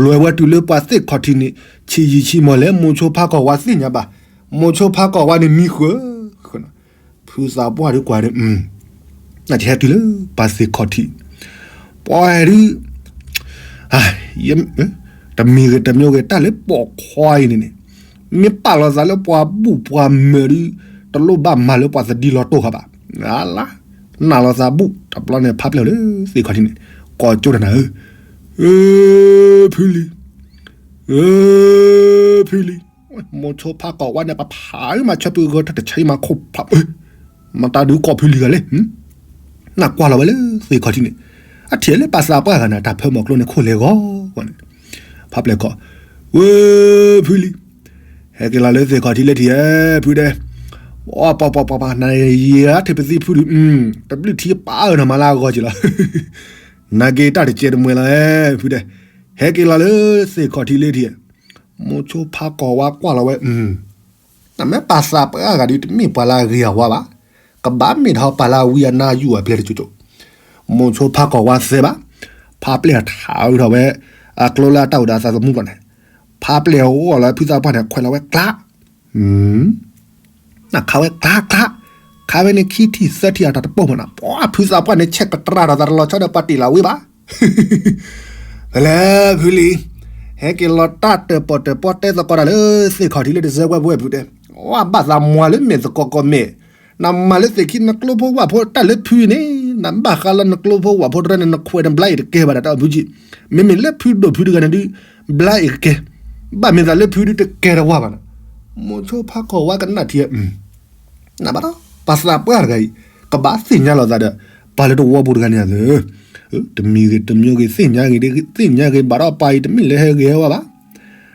လွဲၢ်ဝဲတုၤလၢပှၤသ့ၣ်ခီၣ်ထံးန့ၣ် ဆံးယံာ်ဆံးမီၢ်လဲၣ် မိၤဆိဖါကီၢ်ဝါသ့ၣ်ညါဘၣ်, မိၤဆိဖါကီၢ်ဝါန့ၣ်မံဃၢၤ, ဃၢၤနီၤ, ဖုသးပှၢ်ဒုးကွၢ်န့ၣ်, နကဟဲတုၤလၢပှၤသ့ၣ်ခီၣ်ထံး, ပှၤဒုး တမံၤဂ့ၤတမံၤဂ့ၤ တၢ်လၢပိာ်ခွါအံၤန့ၣ်န့ၣ်, မ့ၢ်ပာ်လီၤသးလၢပှၤဘူၣ်ပှၤမၢၤဒုး, တလိၣ်ဘၣ်မၤလၢပှၤသဒံလီၤတိၢ်ဃာ်ဘၣ်. အလါ, နာ်လီၤသးဘူၣ် တဘျီန့ၣ် ဖါပျဲၢ်အိၣ်လၢသ့ၣ်ခီၣ်ထံးန့ၣ်, ကိးကၠိတနၤဧၢ, ဖုလံၤ, ဖုလံၤ, မိၤဆိဖါကီၢ်ဝါန့ၣ် ပဖးမၤဆၢပုၢ်ဂီၤထၢၣ်တဆံမၤခိၣ်ဖး, မတၤဒုးကိးဖုလံၤဂၤလဲၣ်, နကွၢ်လီၤဝဲလၢသ့ၣ်ခီၣ်ထံးန့ၣ်, အထံၣ်လၢပာ်သးပှၢ်ဂၤန့ၣ် တၢ်ဖၢမီၤကျိန့ၣ်ခိၣ်လဲၤဂီၤန့ၣ်, ဖါပျဲၢ်ကိး, ဝဲဖုလံၤ ဟဲက့ၤလီၤလၢသ့ၣ်ခီၣ်ထံးလၢထံၣ်ဧၢ ဖုဒဲး, ပှၤပှၤပှၤပှၤ နယၤထံၣ်ပသံဖုဒုး, တဘျုးထံပာ်အၢနီၤမၤလၢအဂီၢ်က့ၤလီၤ, နာ်က့ၤတၢ်တကဲးတမှဲၤလီၤဧၢ ဖုဒဲး, ဟဲက့ၤလီၤလၢသ့ၣ်ခီၣ်ထံးလၢထံၣ်ဧၢ, မိၤဆိဖါကီၢ်ဝါကွၢ်လီၤဝဲ နမ့ၢ်ပာ်သးပှၢ်ဂၤဒုး တမ့ၢ်ပှၤလၢအဂ့ၤအဝါဘၣ်, ကဘၣ်မ့ၢ်ထီၣ်ပှၤလၢအဝံအနါယူၢ်အပျဲၢ်တကၠိကၠိ, မိၤဆိဖါကီၢ်ဝါသဲဘၣ်, ဖါပျဲၢ်ထးဝံၤထီၣ်ဝဲ, အကျိလၢအတၢ်အိၣ်ဒီးအသးသမူကျီၢ်န့ၣ်, ဖါပျဲၢ်ဂီၢ်လီၤဖုသးပှၢ်န့ၣ် ခွဲးလီၤဝဲကျါ, နခးဝဲကျါကျါ, ခးဝဲန့ၣ်ခံထံၣ်သၢထံၣ်အတၢ်တပိၢ်မးနီၤ, ပှၤဖုသးပှၢ်န့ၣ် ဆဲးကတြၢ်ဒီးသးတလီၤဆီဒီးပှၤတ့ၢ်လီၤဝံၤဘၣ် ဖဲလဲၣ်ဖုလံၤ, ဟဲက့ၤလီၤတၢ်တၢၣ်ပီၣ်တၢၣ်ပီၣ်တဲသကိးတၢ်လၢသ့ၣ်ခီၣ်ထံးလၢတစဲးဝဲဖုဝဲဖုတဲ, ဝဲဘၣ်သးမွၤလၢမဲာ်သကိးကိးမဲာ်, နမၤလၢသ့ၣ်ခံနကျိဖိဝၣ်ဖိတၢ်လၢဖုန့ၣ်, နဘၣ်ဃးလီၤနကျိဖိဝၣ်ဖိတရၢန့ၣ် နခွဲးတဘျါအံၤတကဲဘၣ်ဒီးတၢ်ဖုကံ, မ့မ့ၢ်လၢဖုဒိၣ်ဖုတဂၤန့ၣ်ဒုး, ဘျါအံၤကကဲ, ဘၣ်မ့ၢ်သးလၢဖုဒုးတကဲတဝါဘၣ်နီၤ, မိၤဆိဖါကီၢ်ဝါကနၣ်ထံ နဘၣ်ဒီး ပှၤသးပှၢ်တဂၤအံၤ ကဘၣ်သ့ၣ်ညါလိာ်သးဒီး ပှၤလၢတဝီပူၤတဂၤန့ၣ်ဧါသၢ, တမံၤဂ့ၤတမံၤဂ့ၤ သ့ၣ်ညါဂ့ၤ သ့ၣ်ညါဂ့ၤဘၣ်ဒီးပှၤအံၤတမ့ၢ်လၢဟဲဂ့ၤဟဲဝါဘၣ်.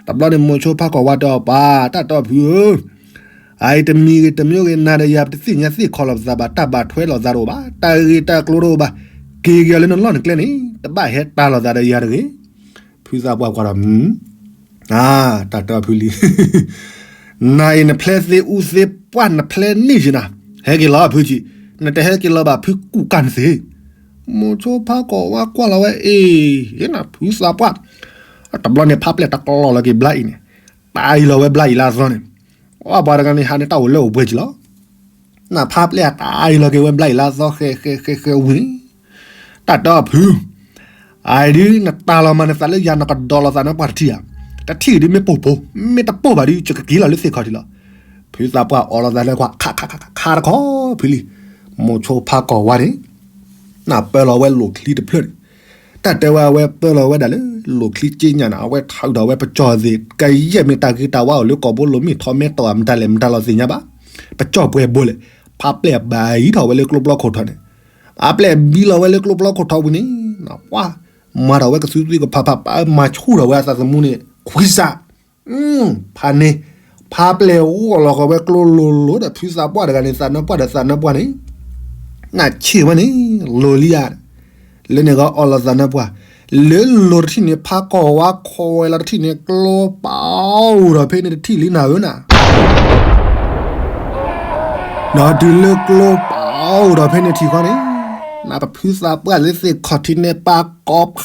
တဘျီန့ၣ် မိၤဆိဖါကီၢ်ဝါတဲအီၤ ပၢ်တၢ်တီဖုဧၢ, အအံၤတမံၤဂ့ၤတမံၤဂ့ၤ နၤဒီးယၤပတသ့ၣ်ညါသ့ၣ်ခီလီၤပသးဘၣ်, တၢ်ဘၣ်ထွဲလိာ်သးတအိၣ်ဘၣ်, တၢ်ဂ့ၢ်တၢ်ကျိၤတအိၣ်ဘၣ်, က့ၤက့ၤအီၤလၢနလီၢ်နကျဲန့ၣ် တဘၣ်ဟဲတၢ်လိာ်သးဒီးယၤတဂ့ၤ. ဖုသးပှၢ်ကွၢ်ဒီး အါ, တၢ်တီဖုလံၤ, နၤအံၤနဖျဲသ့အူသ့ပှၢ်နဖျဲန့ၢ်ယနၤ, ဟဲက့ၤလီၤဖုကံ, နတဟဲက့ၤလီၤဘၣ်ဖုကူၣ်ကၢ်နသ့. မိၤဆိဖါကီၢ်ဝါကွၢ်လီၤဝဲအ့ၣ်, နဖုသးပှၢ်, တဘျီန့ၣ် ဖါပျဲၢ်တကျီလီၤက့ၤဘျါအံၤန့ၣ်, တၢ်အံၤလီၤဝဲဘျါအံၤလၢအသီန့ၣ်, အပှၤတဂၤန့ၣ်ဟးန့ၣ် တၢ်အိၣ်လၢအိၣ်ပှဲၤကံလီၤ. နဖါပျဲၢ်အတၢ်အံၤလီၤက့ၤဝဲဘျါအံၤလၢအသီ ဃဲဃဲဃဲဃဲဝံၤန့ၣ်, တၢ်တီဖု အအံၤဒုး နတၢ်လီၤမၤနသးလၢယၤ နကဒီးလိာ်သးနၢ်ပှၢ်တထံၣ်ဧါ, တထံၣ်ဒုးမ့ၢ်ပိၢ်ပိၢ်, မ့ၢ်တပိၢ်ဘၣ်ဒုး ယကက့ၤလီၤလၢသ့ၣ်ခီၣ်ထံးလီၤ. ဖုသးပှၢ်အီၣ်လိာ်သးလၢကွၢ် ခးခးခးခးတခီ ဖုလံၤ, မိၤဆိဖါကီၢ်ဝါန့ၣ် နပၢလီၤဝဲလိာ်ချံတဖျၢၣ်န့ၣ်, တၢ်တဲဝဲအဝဲပၢလီၤဝဲဒၣ်လၢ လိာ်ချံက့ညၣ်န့ၣ် အဝဲထုးထီၣ်ဝဲပကၠီၣ်သ့ၣ် ကယဲၢ်မ့ၢ်တၢ်ဂ့ၤတၢ်ဝါအိၣ်လၢကီၢ်ဘိလိၤမ့ၢ်ထီၣ်မ့ၢ်တီၢ်မတၤလဲၣ်မတၤလီၤသ့ၣ်ညါဘၣ်. ပကၠီၣ်ပှဲၤဘိလဲၣ်, ဖါပျဲၢ်ဘၣ်အံၤထီၣ်ဝဲလၢကျိပျီခိၣ်ထီၣ်န့ၣ်, ဖါပျဲၢ်ဘံလီၤဝဲလၢကျိပျီခိၣ်ထီၣ်ဝံၤန့ၣ်, ပှၤ မၤထီၣ်ဝဲကသုသုကဖးဖး ပမၤဆူၣ်ထီၣ်ဝဲအသးသမူန့ၣ် ခွံစး ဖးန့ၣ်, ဖါပျဲၢ်ဂီၢ်လီၤဃီၤဝဲကျိလိၤလိၤဒီး ဖုသးပှၢ်တဂၤန့ၣ် သးနၢပှၢ်ဒီးသးနၢပှၢ်န့ၣ်, နဆ့ၣ်ဝဲန့ၣ် လိၤလံဧါ, လၢန့ၣ်ဂီၢ်အီၣ်လီၤသးနၢပှၢ်, လၢလိၤတထံၣ်န့ၣ် ဖါကီၢ်ဝါခိးဝဲလီၤတထံၣ်န့ၣ် ကျိပာ်အိၣ်ဒီးဖဲန့ၣ်တထံၣ်လံနၤဧၢနၤ ဒီးတုၤလၢကျိပာ်အိၣ်ဒီးဖဲန့ၣ်ထံၣ်ဃီန့ၣ်, နပဖုသးပှၢ်လၢသ့ၣ်ခီၣ်ထံးန့ၣ် ပာ်ကီၤဖး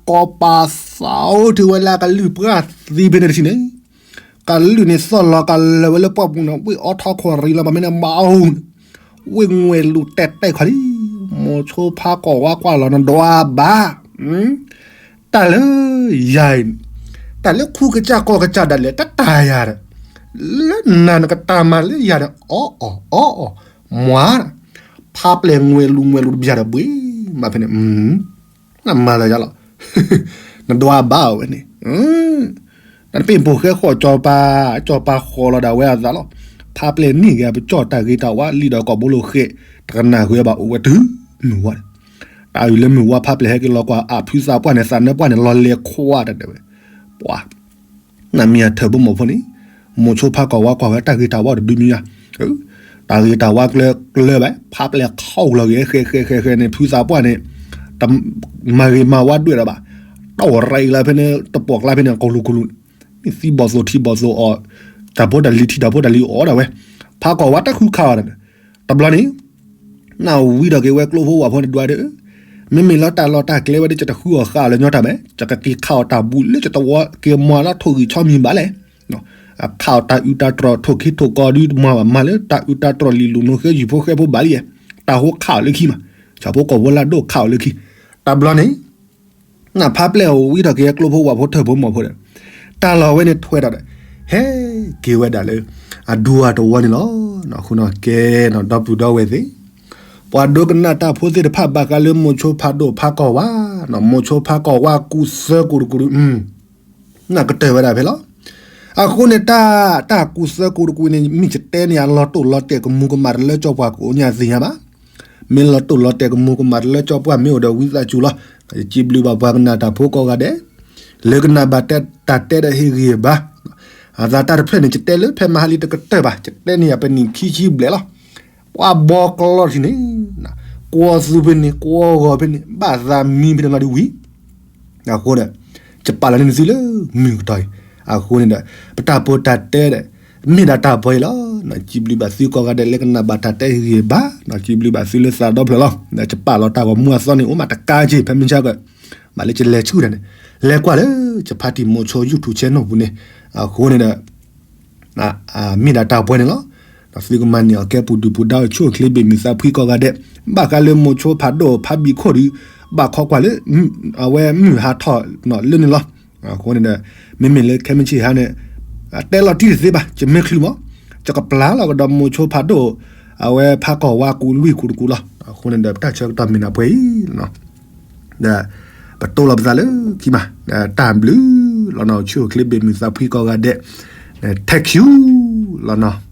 ကီၤပာ်သးအိၣ်တုၤဝဲလၢအကလုၢ်ပှၢ်သံဖဲန့ၣ်တထံၣ်န့ၣ်, ကလုၢ်န့ၣ်သီၣ်လီၤကလၢာ်ဝဲလၢပှၢ်ပူၤန့ၣ် ဝ့ၢ်အီထီခိၣ်ရံလီၤ ပှၤမ့ၢ်န့ၣ်မၤအိၣ်န့ၣ်, ဝ့ၢ်ငွဲၤလူၤတဲာ်တဲာ်ခီလံ, မိၤဆိဖါကီၢ်ဝါကွၢ်လီၤနဒွးဘၣ် တၢ်လၢယၤအံၤန့ၣ်, တၢ်လၢခူကစၢ်ကီၢ်ကစၢ်ဒၣ်လဲာ် တတၢ်ယၤဒီး, လၢနၤနကတၢ်မၤလၢယၤဒီး အီၣ်အီၣ်အီၣ်အီၣ်, မွၤ, ဖါပျဲၢ်ငွဲၤလူၤငွဲၤလူၤတဘျီဒီးဘှ့ၣ်, မ့ၢ်ဖဲန့ၣ်, နမၤလၢယၤလီၤ, နဒွးဘၣ်ဝဲန့ၣ် တၢ်တပ့ၢ်ပိာ်ဃဲဃီၣ်ကၠီၤပၤ, ကၠီၤပၤဃီၤလီၤဒၣ်ဝဲအသးလီၤ, ဖါပျဲၢ်န့ၢ်ဂ့ၤအပကၠီၣ်တၢ်ဂ့ၤတၢ်ဝါလံဒီးကီၢ်ဘိလိၤဃဲ, တကနၣ်ဃုာ်ဘၣ်အိၣ်ဝဲတုၤမုၢ်ဝါန့ၣ်, တၢ်အုၣ်လၢမုၢ်ဝါဖါပျဲၢ်ဟဲက့ၤလီၤကွၢ်အဖုသးပှၢ်န့ၣ် သးနၢပှၢ်န့ၣ် လီၤလဲၤခွါတၢ်တဲဝဲ, ပှၤ နမ့ၢ်အထၢၣ်ဖိမီၢ်ဖိန့ၣ်, မိၤဆိဖါကီၢ်ဝါကွၢ်ဝဲတၢ်ဂ့ၤတၢ်ဝါတဒုမံၤညါ, တၢ်ဂ့ၤတၢ်ဝါကျၢၤကျၢၤဘၣ်, ဖါပျဲၢ်ခီၣ်လီၤဂ့ၤ ဃဲဃဲဃဲဃဲန့ၣ် ဖုသးပှၢ်န့ၣ်, တမၤဂ့ၤမၤဝါဒွဲၣ်လၢၤဘၣ်, တအိၣ်ရၤအံၤလၢဖဲန့ၣ် တပိာ်ကျါဖဲန့ၣ် ကီၢ်လူၤကလူၤ, မ့ၢ်သံဘီၣ်သိၣ်ထံဘီၣ်သိၣ်အီၣ်, တၢ်ဖိတၢ်လံၤထံတၢ်ဖိတၢ်လံၤအီၣ်ဒၣ်ဝဲ, ဖါကီၢ်ဝါတၢ်ဃုခးအီၤဒၣ်, တဘျီန့ၣ် နဝံထီၣ်က့ၤဝဲကျိဖိဝၣ်ဖိန့ၣ်ဒွးဒီး, မ့မ့ၢ်လၢတၢ်လီၢ်တၢ်ကျဲဝဲဒၣ် ယတဃုအီၣ်ဃာ်အီၤလၢညီတၢ်ဘၣ်, ယကက့ၤခးအီၣ်တၢ်ဘူၣ်လၢယတဝီက့ၤမၤလီၤထိၣ်ဂံၢ်ဆီမံၤဘၣ်လဲၣ်, ခးအီၣ်တၢ်အုးတၢ်တြီၢ်ထိၣ်ခံထိၣ်ကီဒုးမၤဘၣ်မၤလၢတၢ်အုးတၢ်တြီၢ်လံာ်လူၤနိဃဲယုၢ်ဖိဃဲဖိဘၣ်လံ, တၢ်ဟိခးအီၣ်လၢခံမး, ဆၣ်ဖိကီၢ်ဖိလၢဒိၣ်ခးအီၣ်လၢခံ, တဘျီန့ၣ် နဖါပျဲၢ်ဝံထီၣ်က့ၤကျိဖိဝၣ်ဖိထၢၣ်ဖိမီၢ်ဖိဒီး, တၢ်လီၢ်ဝဲန့ၣ်ထွဲထီၣ်ဒီး, ဟဲက့ၤဝဲဒၣ်လၢ အဒူအတဝီန့ၣ်လီၤ. အဃိန့ၣ်ကဲနီၤ ဒီပုၢ်ဒီဝဲၢ်သ့ၣ်, ပှၤဒိကနၣ်တၢ်ဖိသ့ၣ်တဖၣ်ဘၣ်ဃးလၢမိၤဆိဖးဒိၣ်ဖးကီၢ်ဝါ, မိၤဆိဖးကီၢ်ဝါကူးသၢကူးတကူး, နၢ်ကတၢၢ်ဝဲဒၣ်ဖဲလီၤ. အဃိန့ၣ် တၢ်ကူးသၢကူးတကူးန့ၣ် မ့ၢ်ယတဲန့ၣ် အလီၤတိၢ်လီၤတဲာ်ကမူၤကမၣ်တလၢကၠီပှၢ်ကအိၣ်ညါသ့ၣ်ညါဘၣ်. မ့ၢ်လီၤတိၢ်လီၤတဲာ်ကမူၤကမၣ်တလၢကၠီပှၢ်မ့ၢ်အိၣ်ဒီးဝံသးစူၤလီၤ. ယစံးဘျုးဘၣ်ပှၤကနၣ်တၢ်ဖိကိးဂၤဒဲး လၢကနၣ်ဘၣ်တၢ်တဲဒီးဟ့ၣ်ဂံၢ်ဘါ, အသးတၢ်တဖျၢၣ်န့ၣ် ယတဲလၢဖဲမဟါလံတကတၢၢ်ဘၣ်, ယတဲန့ၣ်ယပနံၣ်ခံဆံဘျဲၣ်လီၤ. ပှၤဘီကလီထံန့ၣ် ကွီသူဖဲန့ၣ် ကွီဂီၤဖဲန့ၣ် ဘၣ်သးမံဖဲန့ၣ်လီၤဒ်ဝံၤ အဃိဒီး ယပာ်လီၤန့ၢ်သုလၢမုၢ်ကတီၤအံၤ, အဃိန့ၣ်ဒီး ပတၢ်ပၢတၢ်တဲဒီး မ့ၢ်ဒၣ်တၢ်ပှဲၤအံၤလီၤ. စံးဘျုးဘၣ်သုကိးဂၤဒဲးလၢကနၣ်ဘၣ်တၢ်တဲဟ့ၣ်ဂံၢ်ဘါ, စံးဘျုးဘၣ်သုလၢသးဒီဖျၢၣ်လီၤ. ယပာ်လီၤတၢ်ဂီၤမူအသီန့ၣ် အိၣ်မးတကးက့ၤ ဖဲမုၢ်ဆါက ဘၣ်လၢယလဲၤဆူၣ်တၢ်န့ၣ် လဲၤကွၢ်လၢ ယဖါတံၢ်မိၤဆိ YouTube channel ပူၤန့ၣ်, အဃိန့ၣ်ဒီး မ့ၢ်ဒၣ်တၢ်ပှဲၤန့ၣ်လီၤ. ဒီးသုကမၤန့ၢ်အီၤကဲပူၤဒုၣ်ပူၤဒါအိၣ်ဆူၣ်အိၣ်ချ့ဘ့ၣ်မုၢ်သးဖှံကိးဂၤဒဲး, ဘၣ်ဃးလၢမိၤဆိဖးဒိၣ်ဖးဘံၣ်ခိၣ်ဒီး ဘၣ်ခိးကွၢ်လၢ အဝဲမုၢ်ဟးထီၣ်လၢန့ၣ်လီၤ. အဃိန့ၣ်ဒီး မ့မ့ၢ်လၢခဲမုၢ်ဆ့ၣ်ဟါန့ၣ် အတဲလီၤတံၢ်တသ့ဘၣ် ယမ့ၢ်ချုးမး ယကပျၢ်လီၤကဒီးမိၤဆိဖးဒိၣ် အဝဲဖးကီၢ်ဝါကူးလွံၢ်ကူးတကူးလီၤ. အဃိန့ၣ်ဒီး ပတၢ်ဆၢကတီၢ်မ့ၢ်ဒၣ်ပှဲၤအံၤလီၤ. ဒီးပတိၢ်လီၤပသးလၢခံမး တၢ်ဘျုးလီၤနီၤ အိၣ်ဆူၣ်အိၣ်ချ့ဘ့ၣ်မုၢ်သးဖှံကိးဂၤဒဲး thank you လီၤနီၤ.